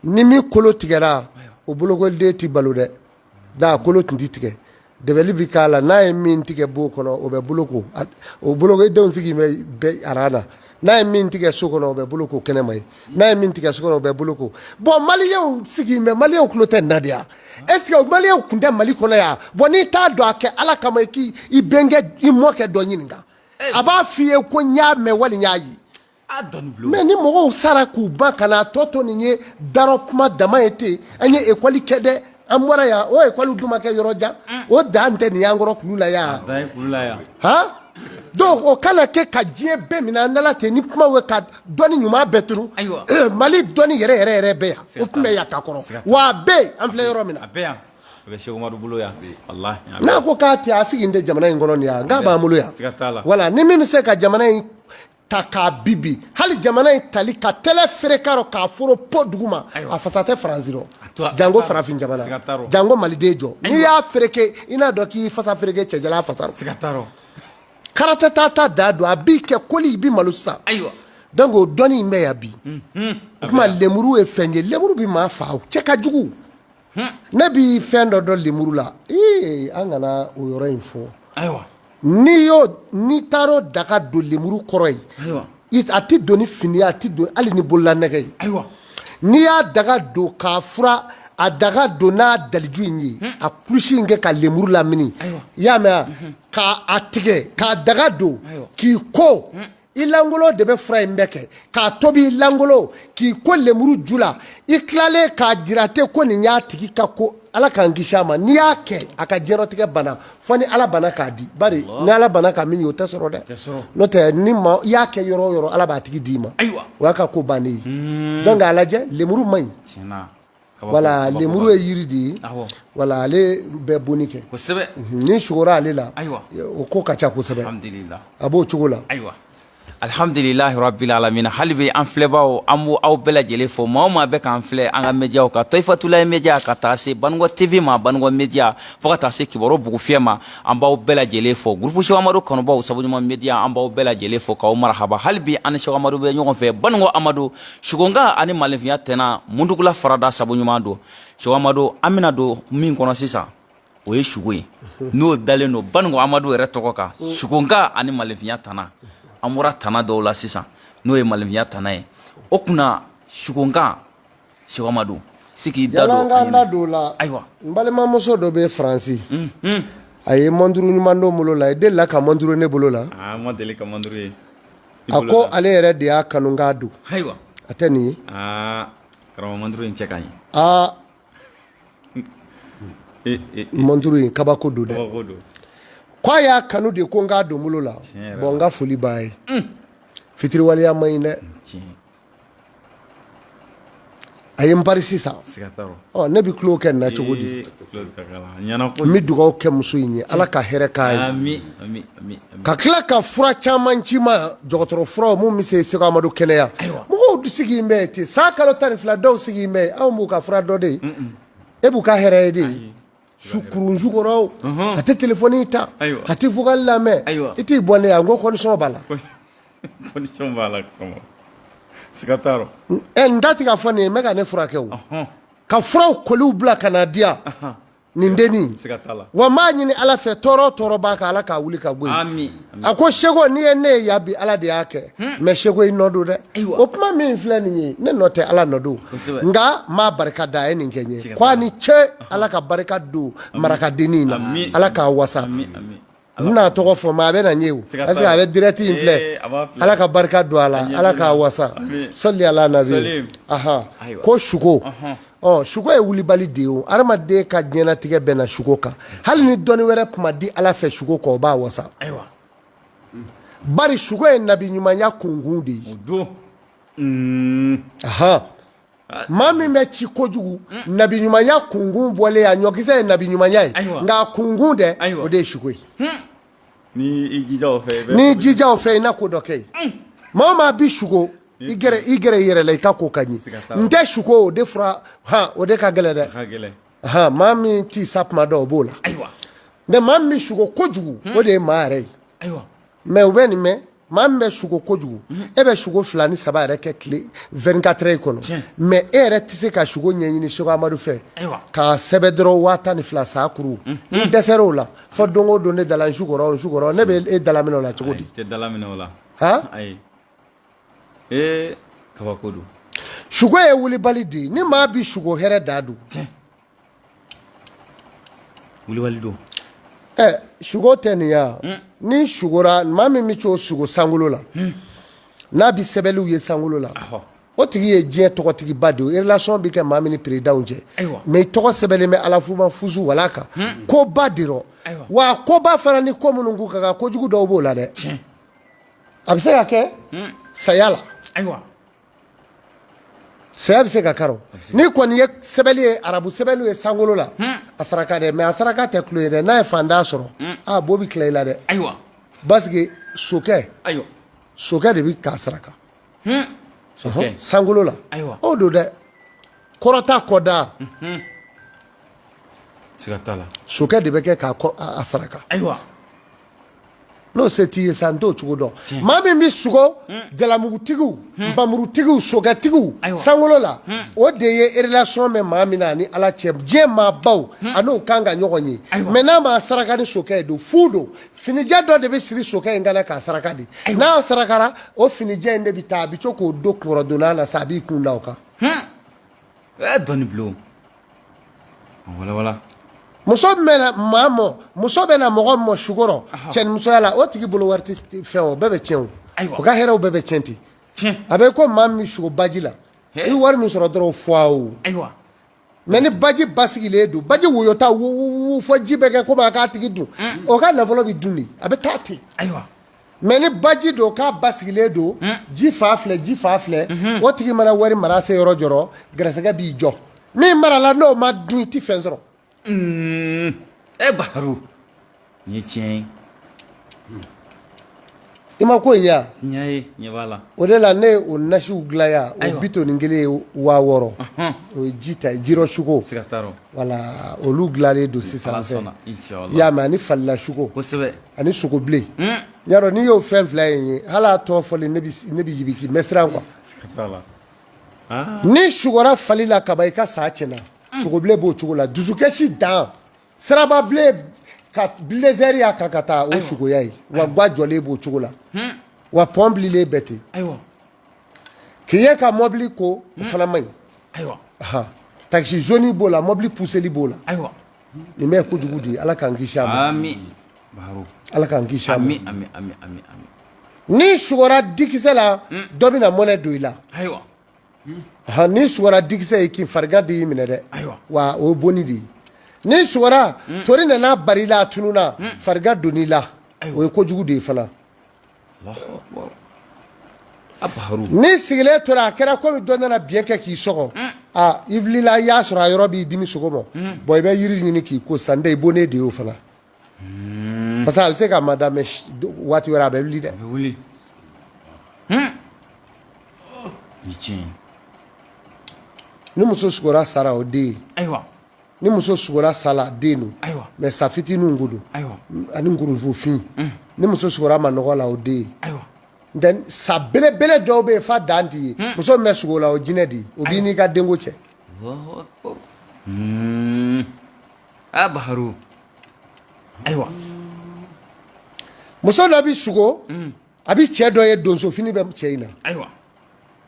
ni min kolo tigɛra o bolokoliden tɛ balo dɛ, a kolo tun tɛ tigɛ, dɛbɛli bɛ k'a la, n'a ye min tigɛ bon kɔnɔ o bɛ boloko, o bolokodenw sigi bɛ aran na, n'a ye min tigɛ so kɔnɔ o bɛ boloko kɛnɛma ye, n'a ye min tigɛ so kɔnɔ o bɛ boloko. Bon maliyɛnw sigi bɛ, maliyɛnw tulo tɛ nin na de wa? Est ce que maliyɛnw tun tɛ Mali kɔnɔ yan? Bon n'i t'a dɔn a kɛ Ala kama i k'i bɛnkɛ i mɔkɛ dɔ ɲininka, a b'a f'i ye ko n y'a mɛn wali n y'a ye. Mais ni mɔgɔw sara k'u ban ka n'a tɔ to nin ye darɔ kuma dama ye ten. An ye ekɔli kɛ dɛ, an bɔra yan, o ekɔli dun ma kɛ yɔrɔ jan, o dan tɛ nin y'an kɔrɔ kulu la yan. Han, donc o kana kɛ ka diɲɛ bɛɛ minɛ an dala ten ni kumaw ye ka dɔnni ɲuman bɛɛ tunu. Mali dɔnni yɛrɛ yɛrɛ yɛrɛ bɛ yan, o tun bɛ yan ka kɔrɔ, wa a bɛ yen, an filɛ yɔrɔ min na. A bɛ yan, a bɛ Seko Amadu bolo yan, walahi. N'a ko k'a tɛ, a sigi tɛ jamana in kɔnɔ nin yan, k'a b'an bolo yan. Voilà, ni min bɛ se ka jamana in ta k'a bibi, hali jamana in tali ka tɛlɛ feere k'a k'a foro po dugu ma, a fasa tɛ Faransi rɔ, janko farafin jamana, janko maliden jɔ. N'i y'a fereke, i n'a dɔn k'i fasa fereke cɛjala fasa rɔ. Karata ta ta da don, a b'i kɛ koli, i b'i malo sisan. Donc o dɔnni in bɛ yan bi. O tuma lemuru ye fɛn ye, lemuru bɛ maa faa, cɛ ka jugu. Ne bɛ fɛn dɔ dɔn lemuru la, ee, an kana o yɔrɔ in fɔ. Ayiwa. N'i y'o, n'i taara o daga don lemuru kɔrɔ yen, a tɛ don ni fini ye, a tɛ don hali ni bololanɛgɛ ye. N'i y'a daga don k'a fura, a daga don n'a daliju in ye, a kulusi in kɛ ka lemuru lamini, i y'a mɛn wa, k'a tigɛ k'a daga don k'i ko, i langolo de bɛ fura in bɛɛ kɛ k'a tobi, i langolo k'i ko lemuru ju la, i tilalen k'a jira ten ko nin y'a tigi ka ko, Ala k'an kisi a ma. N'i y'a kɛ, a ka diɲɛlatigɛ banna fo ni Ala banna k'a di, bari ni Ala banna ka min ye, o tɛ sɔrɔ dɛ. N'o tɛ, ni ma i y'a kɛ yɔrɔ o yɔrɔ, Ala b'a tigi d'i ma, o y'a ka ko bannen ye. Donc a lajɛ, lemuru man ɲi. Voilà, lemuru ye yiri de ye, voilà, ale bɛ bonni kɛ. Ni sugora ale la, o ko ka ca kosɛbɛ, a b'o cogo la. Ayiwa, alhamdulilahi rabbil alamin. Hali bi an filɛbaw, an b'o aw bɛɛ lajɛlen fo, maa o maa bɛ k'an filɛ an ka médiaw kan, Tɔyifatulayi média ka taa se Banikɔ TV ma, Banikɔ média, fo ka taa se Kibaru Bugufiyɛ ma, an b'aw bɛɛ lajɛlen fo. Groupe Seko Amadu kanubaw, Sabuɲuman média, an b'aw bɛɛ lajɛlen fo k'aw marahaba. Hali bi an ni Seko Amadu bɛ ɲɔgɔn fɛ, Banikɔ Amadu, Sugonka ani malenfinya tɛna mundugula farada sabu ɲuman don. Seko Amadu, an bɛna don min kɔnɔ sisan, o ye sugo ye, n'o dalen don Banikɔ Amadu yɛrɛ tɔgɔ kan, sugonka ani malenfinya tana. An bɔra tana dɔw la sisan, n'o ye malenfinya tana ye. O kunna sugonka, Seko Amadu, se k'i da don an da don la. Ayiwa. N balimamuso dɔ bɛ Faransi, a ye monturu ɲuman don bolo la. I delila ka monturu ne bolo la? Ma deli ka monturu ye. A ko ale yɛrɛ de y'a kanu k'a don. Ayiwa. A tɛ nin ye. Aa, karamɔgɔ, monturu in cɛ ka ɲi. Aa, monturu in kabako don dɛ. K'a y'a kanu de ko n k'a don bolo la. Bon, n ka foli b'a ye. Fitiriwaleya man ɲi dɛ. A ye n pari sisan, ne bɛ tulon kɛ nin na cogo di? N bɛ dugawu kɛ muso in ye, Ala ka hɛrɛ k'a ye, ka tila ka fura caman ci ma, dɔgɔtɔrɔ fura minnu bɛ se Seko Amadu kɛnɛya. Mɔgɔw sigi bɛ ten san kalo 12, dɔw sigi bɛ, anw b'u ka fura dɔ de ye, e b'u ka hɛrɛ ye de ye. Su kurun su kɔrɔ, a tɛ telefɔni ta, a tɛ vocal lamɛn, i t'i bɔ ne yan ko condition b'a la. Condition b'a la karamɔgɔ, siga t'a rɔ. Ɛ, n da tigɛ fɔ nin ye, n bɛ ka ne furakɛ o, ka furaw koliw bila ka na di yan nin dennin. Siga t'a la. Wa n b'a ɲini Ala fɛ, tɔɔrɔ o tɔɔrɔ b'a kan, Ala k'a wuli ka bɔ yen. Ami. A ko Seko, n'i ye ne ye yan bi, Ala de y'a kɛ, mais Seko, i nɔ don dɛ. O kuma min filɛ nin ye, ne nɔ tɛ, Ala nɔ don, nka n b'a barika da, a ye nin kɛ n ye, ko a ni ce. Ala ka barika don marakadennin in na, Ala k'a wasa. N n'a tɔgɔ fɔ ma, a bɛ na ye parce que a bɛ direct in filɛ. Ala ka barika don a la, Ala k'a wasa. Sɔli ala nabi. Ahan, ko suko, ɔ suko ye wulibali de ye. O hadamaden ka diɲɛnatigɛ bɛɛ na suko kan. Hali ni dɔnni wɛrɛ kuma di Ala fɛ suko kɔ, o b'a wasa. Bari suko ye nabi ɲumanya kunkun de ye. Ahan, maa min bɛ ci kojugu, nabi ɲumanya kunkun bɔlen, a ɲɔkisɛ ye nabi ɲumanya ye, nka a kunkun dɛ, o de ye suko ye. N'i jija o fɛ, n'i jija o fɛ, i na ko dɔ kɛ yen. Maa o maa bi suko, i gɛrɛ i yɛrɛ la, i ka ko ka ɲi. N tɛ suko o de fura, han, o de ka gɛlɛn dɛ. Maa min t'i sa kuma dɔn, o b'o la. Mais maa min bɛ sugo kojugu, o de ye maa yɛrɛ ye. Mais u bɛ nin mɛn, maa min bɛ sugo kojugu, e bɛ sugo 2 ni 3 yɛrɛ kɛ tile 24 heures kɔnɔ, mais e yɛrɛ tɛ se ka sugo ɲɛɲini Seko Amadu fɛ k'a sɛbɛn dɔrɔn 12,000 sa kuru. N'i dɛsɛra o la, fɔ don o don ne dala n sukɔrɔ n sukɔrɔ, ne bɛ e dalaminɛ o la cogo di? Tɛ dalaminɛ o la. Ayi, ee, kabako don. Sugo ye wulibali de ye. Ni maa bi sugo, hɛrɛ da don. Wulibali don. Ɛ, sugo tɛ nin ya. Ni sugora, maa min bɛ t'o sugo sankolo la, n'a bɛ sɛbɛnliw ye sankolo la, o tigi ye diɲɛ tɔgɔtigiba de ye. Relation bɛ kɛ maa min ni présidentw cɛ, mais i tɔgɔ sɛbɛnlen bɛ Ala fusu wala kan koba de rɔ. Wa koba fana ni ko minnu k'u ka kan, kojugu dɔw b'o la dɛ. A bɛ se ka kɛ saya la. Saya bɛ se ka kari n'i kɔni ye sɛbɛnli ye, arabu sɛbɛnli ye sankolo la. A saraka dɛ, mais a saraka tɛ tulo ye dɛ. N'a ye fantan sɔrɔ, a bo bɛ tila i la dɛ. Parce que sokɛ, sokɛ de bɛ k'a saraka sankolo la. O don dɛ, kɔrɔta kɔda. Sokɛ de bɛ kɛ k'a saraka. N'o se t'i ye sa, n t'o cogo dɔn. Maa min bɛ sugo, jalamugutigiw, npanmurutigiw, sokɛtigiw sankolo la, o de ye relation bɛ maa min na ani Ala cɛ, diɲɛ maabaw, a n'o kan ka ɲɔgɔn ye. Mais n'a ma saraka ni sokɛ ye don, fu don. Finijɛ dɔ de bɛ siri sokɛ in kan na k'a saraka de. N'a sarakara, o finijɛ in de bɛ taa, a bɛ to k'o don kunkɔrɔdonnan na sa, a b'i kun da o kan. Dɔnni bulon wala. Muso bɛ maa mɔ, muso bɛ na mɔgɔ mɔ sugo rɔ cɛnimusoya la, o tigi bolo wari tɛ fɛn, o bɛɛ bɛ tiɲɛ, o o ka hɛrɛw bɛɛ bɛ tiɲɛ ten. A bɛ ko maa min sugo baji la, i wari min sɔrɔ dɔrɔn, fɔ o. Mais ni baji basigilen don, baji woyota wo fɔ ji bɛ kɛ komi a k'a tigi dun, o ka nafolo bɛ dun de, a bɛ taa ten. Mais ni baji don k'a basigilen don, ji fa filɛ, ji fa filɛ, o tigi mana wari mara se yɔrɔ jɔrɔ, gɛrɛsɛgɛ b'i jɔ. Min marala n'o ma dun, i tɛ fɛn sɔrɔ. E Baharu, nin ye tiɲɛ ye. I ma ko in ye? Ɲɛ ye, ɲɛ b'a la. O de la ne ye o nasiw dilan yan. O 51 ye 6000, o ye ji ta ye, jirɔ sugo. Siga t'a rɔ. Voilà, olu dilanlen don sisan. Ala fɛ sɔnna, inshallah. I y'a mɛn, ani falila sugo. Ani sogobilen. Y'a dɔn, n'i y'o fɛn fila in ye, hali a tɔgɔ fɔli, ne bɛ yibiki, n bɛ siran quoi. Siga t'a la. N'i sugora fali la kaban, i ka sa tiɲɛna. Sogobilen b'o cogo la, dusukasi dan, sirababilen ka blazer y'a kan ka taa, o sugoya ye. Wa ga jɔlen b'o cogo la, wa pɔn bililen bɛɛ ten. K'i ye ka mɔbili ko, o fana man ɲi. Taxi jaune b'o la, mɔbili pousseli b'o la. Nin bɛɛ ye kojugu de ye. Ala k'an kisi a ma. Ala k'an kisi a ma. N'i sugora dikisɛ la, dɔ bɛna mɔnɛ don i la. N'i sugora dikisɛ ye, k'i farigan de y'i minɛ dɛ, wa o ye bonni de ye. N'i sugora tori nana bari la, a tununna, farigan donn'i la, o ye kojugu de ye fana. N'i sigilen tora, a kɛra komi dɔ nana biɲɛ kɛ k'i sɔgɔ, aa, i wulila, i y'a sɔrɔ a yɔrɔ b'i dimi sogo ma, bon, i bɛ yiri ɲini k'i ko san dɛ, i bonnen de y'o fana, parce que a bɛ se ka mada, mais waati wɛrɛ a bɛ wuli dɛ. A bɛ wuli. Ni tiɲɛ. Ni muso sugora sara, o den ye. Ni muso sugora sa la, den don. Mais sa fitininw ko don ani nkurunfofin. Ni muso sugora manɔgɔ la, o den ye. Nka sa belebele dɔw bɛ yen, fa dan t'i ye. Muso min bɛ sugo la, o jinɛ de ye, o b'i n'i ka denko cɛ. Aa Baharu, ayiwa. Muso dɔ bɛ sugo, a bɛ cɛ dɔ ye, donsofini bɛ cɛ in na.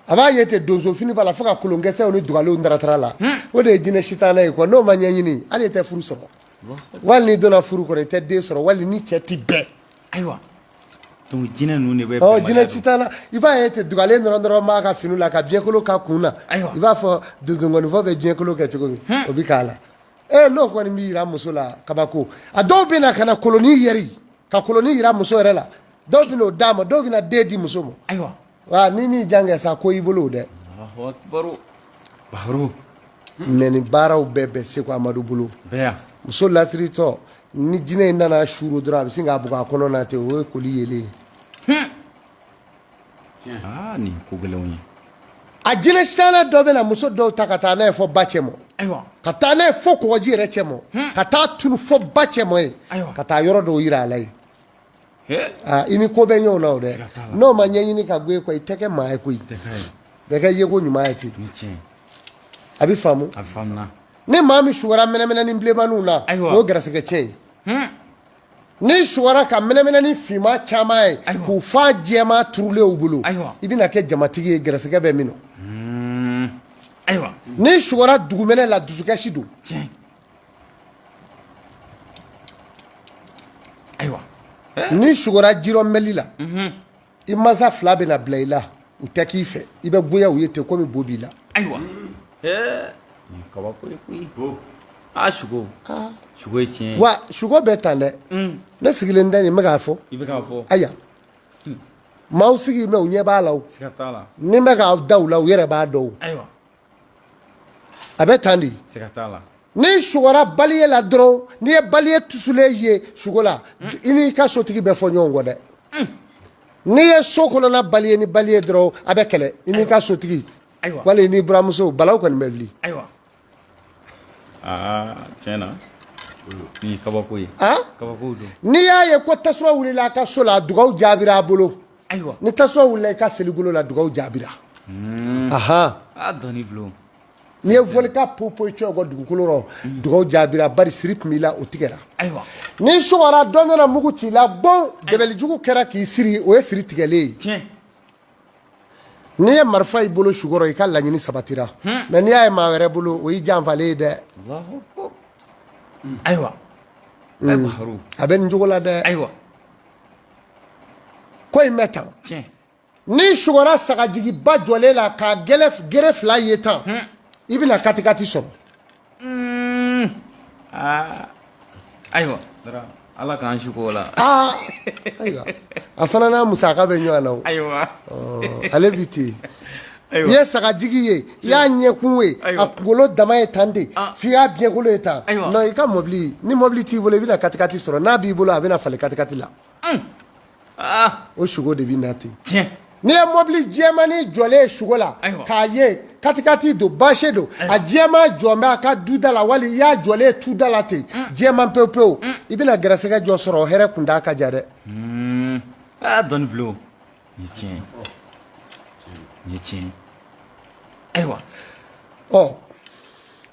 A b'a ye ten, donsofini b'a la fo ka kolonkisɛw ni dugalenw taratara la. O de ye jinɛ sitanɛ ye quoi. N'o ma ɲɛɲini, hali i tɛ furu sɔrɔ, wali n'i donna furu kɔnɔ, i tɛ den sɔrɔ, wali ni cɛ ti bɛn. Ayiwa, donc jinɛ ninnu de bɛ. Ɔ, jinɛ sitanɛ, i b'a ye ten, dugalen dɔrɔn dɔrɔn b'a ka fini la ka biɲɛkolo k'a kun na. I b'a fɔ donsonkɔnifɔ bɛ biɲɛkolo kɛ cogo min, o bɛ k'a la. Ee, n'o kɔni b'i yira muso la, kabako. A dɔw bɛ na ka na kolonin yɛri, ka kolonin yira muso yɛrɛ la. Dɔw bɛ n'o d'a ma, dɔw bɛ na den di muso ma. Wa ni m'i jan kɛ sa, ko i bolo o dɛ. Mais nin baaraw bɛɛ bɛ Seko Amadu bolo. Muso lasiritɔ, ni jinɛ in nana suuru dɔrɔn, a bɛ sin k'a bugɔ a kɔnɔ na ten, o ye koli yelen ye. Aa, nin ko gɛlɛnw ye. A jinɛ sitanɛ dɔ bɛna muso dɔw ta ka taa n'a ye fɔ ba cɛ mɔ, ka taa n'a ye fo kɔgɔji yɛrɛ cɛ mɔ, ka taa tunu fo ba cɛ mɔ ye, ka taa yɔrɔ dɔw yira a la yen. I ni ko bɛ ɲɔgɔn na o dɛ, n'o ma ɲɛɲini ka bɔ e kɔ, i tɛ kɛ maa ye koyi, bɛɛ kɛ yeko ɲuman ye ten. A bɛ faamu. Ni maa min sugora mɛnɛmɛnɛni bilenmanninw na, o ye garisɛgɛ tiɲɛ ye. N'i sugora ka mɛnɛmɛnɛni finman caman ye k'u fa jɛman turulen u bolo, i bɛna kɛ jamatigi ye, garisɛgɛ bɛ min nɔ. Ayiwa, n'i sugora dugumɛnɛ la, dusukasi don. Ayiwa, n'i sugora jirɔmɛli la, i mansa fila bɛna bila i la, u tɛ k'i fɛ, i bɛ goya u ye ten komi bo b'i la. Ayiwa, kabako ye koyi. Aa, sugo, sugo ye tiɲɛ ye. Wa sugo bɛ tan dɛ, ne sigilen tɛ nin bɛ k'a fɔ. I bɛ k'a fɔ. Ayiwa, maaw sigi mɛ u ɲɛ b'a la o. Siga t'a la. Ni n bɛ k'a da u la, u yɛrɛ b'a dɔn o. Ayiwa. A bɛ tan de. Siga t'a la. N'i sugora baliye la dɔrɔn, n'i ye baliye tusulen ye sugo la, i n'i ka sotigi bɛ fɔ ɲɔgɔn kɔ dɛ. N'i ye so kɔnɔna baliye ni baliye dɔrɔn, a bɛ kɛlɛ, i n'i ka sotigi wali i n'i buramuso, balaw kɔni bɛ wuli. Ayiwa, aa, tiɲɛ na nin ye kabako ye. Kabako don. N'i y'a ye ko tasuma wulila a ka so la, dugaw jaabira a bolo. Ayiwa. Ni tasuma wulila i ka seligolo la, dugaw jaabira. Ahan. Aa, dɔnni bulon. N'i ye volcan popoyi cɔ kɔ dugukolo rɔ, dugaw jaabira, bari siri tun b'i la, o tigɛra. Ayiwa. N'i sugora dɔ nana mugu ci i la, bon, dɛbɛlijugu kɛra k'i siri, o ye siri tigɛlen ye. Tiɲɛ. N'i ye marifa i bolo sugo rɔ, i ka laɲini sabatira, mais n'i y'a ye maa wɛrɛ bolo, o y'i janfalen ye dɛ. Allahu akbar. Ayiwa, baharu. A bɛ nin cogo la dɛ. Ayiwa. Ko in bɛ tan. Tiɲɛ. N'i sugora sagajigiba jɔlen la k'a gɛlɛ gere fila ye tan, i bɛna katikati sɔrɔ. Aa, ayiwa, ala k'an su o la. Aa, ayiwa, a fana n'a musaka bɛ ɲɔgɔn na o. Ayiwa. Ale bi ten. I ye sagajigi ye, i y'a ɲɛkun ye, a kunkolo dama ye tan de, f'i y'a biɲɛkolo ye tan. Non, i ka mɔbili, ni mɔbili t'i bolo, i bɛna katikati sɔrɔ. N'a b'i bolo, a bɛna falen katikati la. O sugo de bɛ na ten. N'i ye mɔbili jɛmannin jɔlen ye sugo la, k'a ye katikati don, bâché don, a jɛman jɔn bɛ a ka duda la, wali i y'a jɔlen ye tuda la ten, jɛman pewu pewu, i bɛna gɛrɛsɛgɛ jɔ sɔrɔ, hɛrɛ kun t'a ka ja dɛ. Aa, dɔnni bulon, nin ye tiɲɛ ye, nin ye tiɲɛ ye. Ayiwa. Ɔ,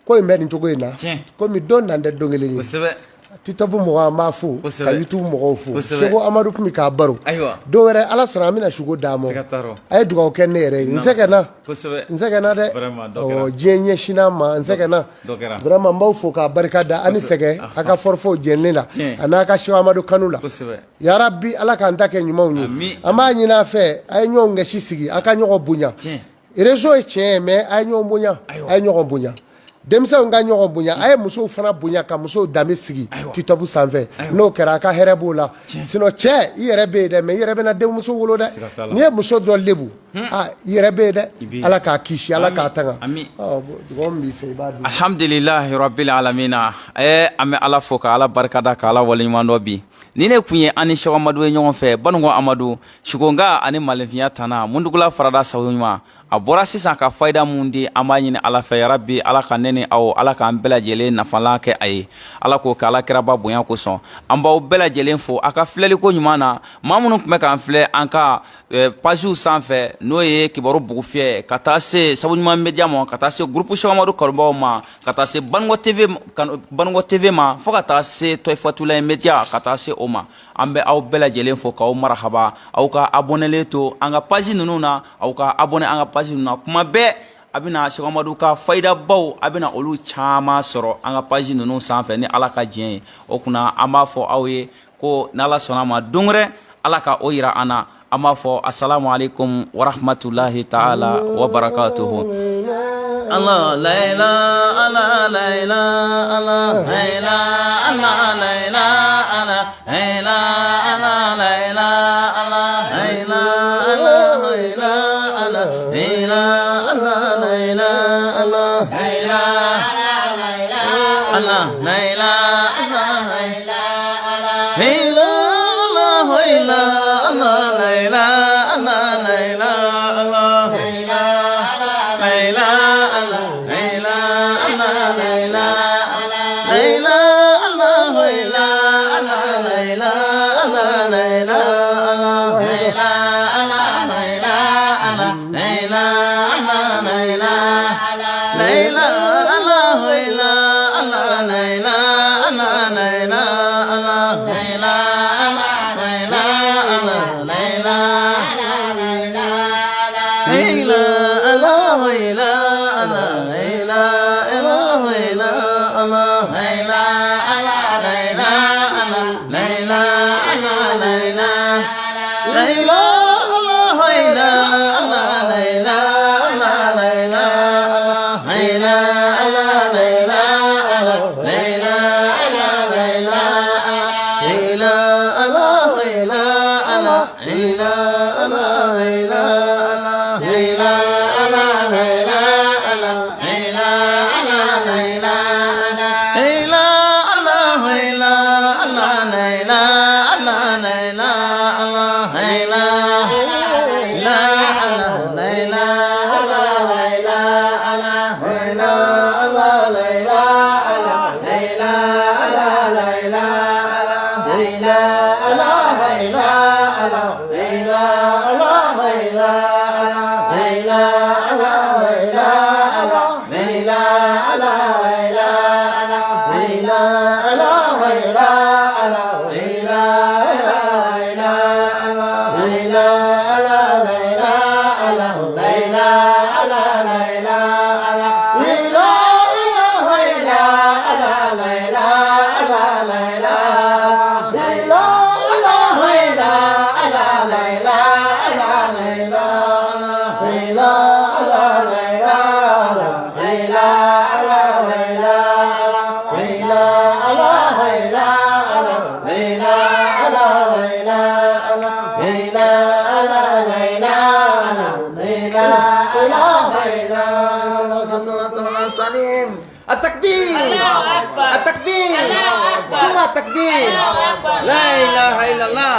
ko in bɛ nin cogo in na, komi don nan tɛ don kelen ye. Kosɛbɛ. TikTok mɔgɔw, an b'a fo, ka YouTube mɔgɔw fo. Kosɛbɛ. Seko Amadu tun bɛ k'a baro. Ayiwa. Don wɛrɛ, Ala sɔnna, an bɛna sugo d'a ma. Siga t'a rɔ. A ye dugawu kɛ ne yɛrɛ ye, n sɛgɛnna. Kosɛbɛ. N sɛgɛnna dɛ. Vraiment, dɔ kɛra. Ɔ, diɲɛ ɲɛsinna ma, n sɛgɛnna. Dɔ kɛra. Vraiment, n b'aw fo k'a barika da, a ni sɛgɛn, a ka forfait jɛlen la, Tiɲɛ. a n'a ka Seko Amadu kanu la. Kosɛbɛ. Yarabi, Ala k'an ta kɛ ɲumanw ye. Ami. An b'a ɲini a fɛ, a ye ɲɔgɔn gasi sigi, a ka ɲɔgɔn bonya. Tiɲɛ. Réseau ye tiɲɛ ye, mais a ye ɲɔgɔn bonya, a ye ɲɔgɔn bonya, denmisɛnw ka ɲɔgɔn bonya, a ye musow fana bonya, ka musow danbe sigi TikTok sanfɛ. N'o kɛra, a ka hɛrɛ b'o la. Sinon cɛ, i yɛrɛ bɛ yen dɛ, mais i yɛrɛ bɛna denmuso wolo dɛ. N'i ye muso dɔ lebu, aa, i yɛrɛ bɛ yen dɛ. Ala k'a kisi, Ala k'a tanga. Dugawu min b'i fɛ, i b'a dun. Alhamdulilahi rabbil alamina. An bɛ Ala fo ka Ala barikada, ka Ala waleɲuman dɔn. Bi ni ne tun ye an ni Seko Amadu ye ɲɔgɔn fɛ, Banunkɔ Amadu sugonka ani malenfinya tana mundugula farada sago ɲuman. A bɔra sisan ka fayida mun di, an b'a ɲini Ala fɛ, yarabi, Ala ka ne ni aw, Ala k'an bɛɛ lajɛlen nafalan kɛ a ye. Ala k'o kɛ Ala kiraba bonya kosɔn. An b'aw bɛɛ lajɛlen fo a ka filɛliko ɲuman na. Maa minnu tun bɛ k'an filɛ an ka pagew sanfɛ, n'o ye Kibaru Bugufiyɛ, ka taa se Sabu Ɲuman Media ma, ka taa se groupe Seko Amadu kanubaw ma, ka taa se Banunkɔ TV ma, fo ka taa se Tɔyifatulayi Media, ka taa se o ma, an bɛ aw bɛɛ lajɛlen fo k'aw marahaba. Aw ka abonnélen to an ka page ninnu na, aw ka abonné an ka page ninnu na. Kuma bɛɛ a bɛna Seko Amadu ka fayidabaw, a bɛna olu caman sɔrɔ an ka page ninnu sanfɛ ni Ala ka diɲɛ ye. O kunna an b'a fɔ aw ye ko n'Ala sɔnna a ma, don wɛrɛ, Ala ka o yira an na. An b'a fɔ asalamu aleykum warahmatulahi taala wa barakatuhu. Allah la ilaha Allah la ilaha Allah la ilaha Allah la ilaha Allah la ilaha Allah la ilaha Allah la ilaha Allah la ilaha Allah la ilaha Allah la ilaha Allah la ilaha Allah la ilaha Allah la ilaha Allah la ilaha Allah. التكبير، التكبير، ثم التكبير. لا إله إلا الله.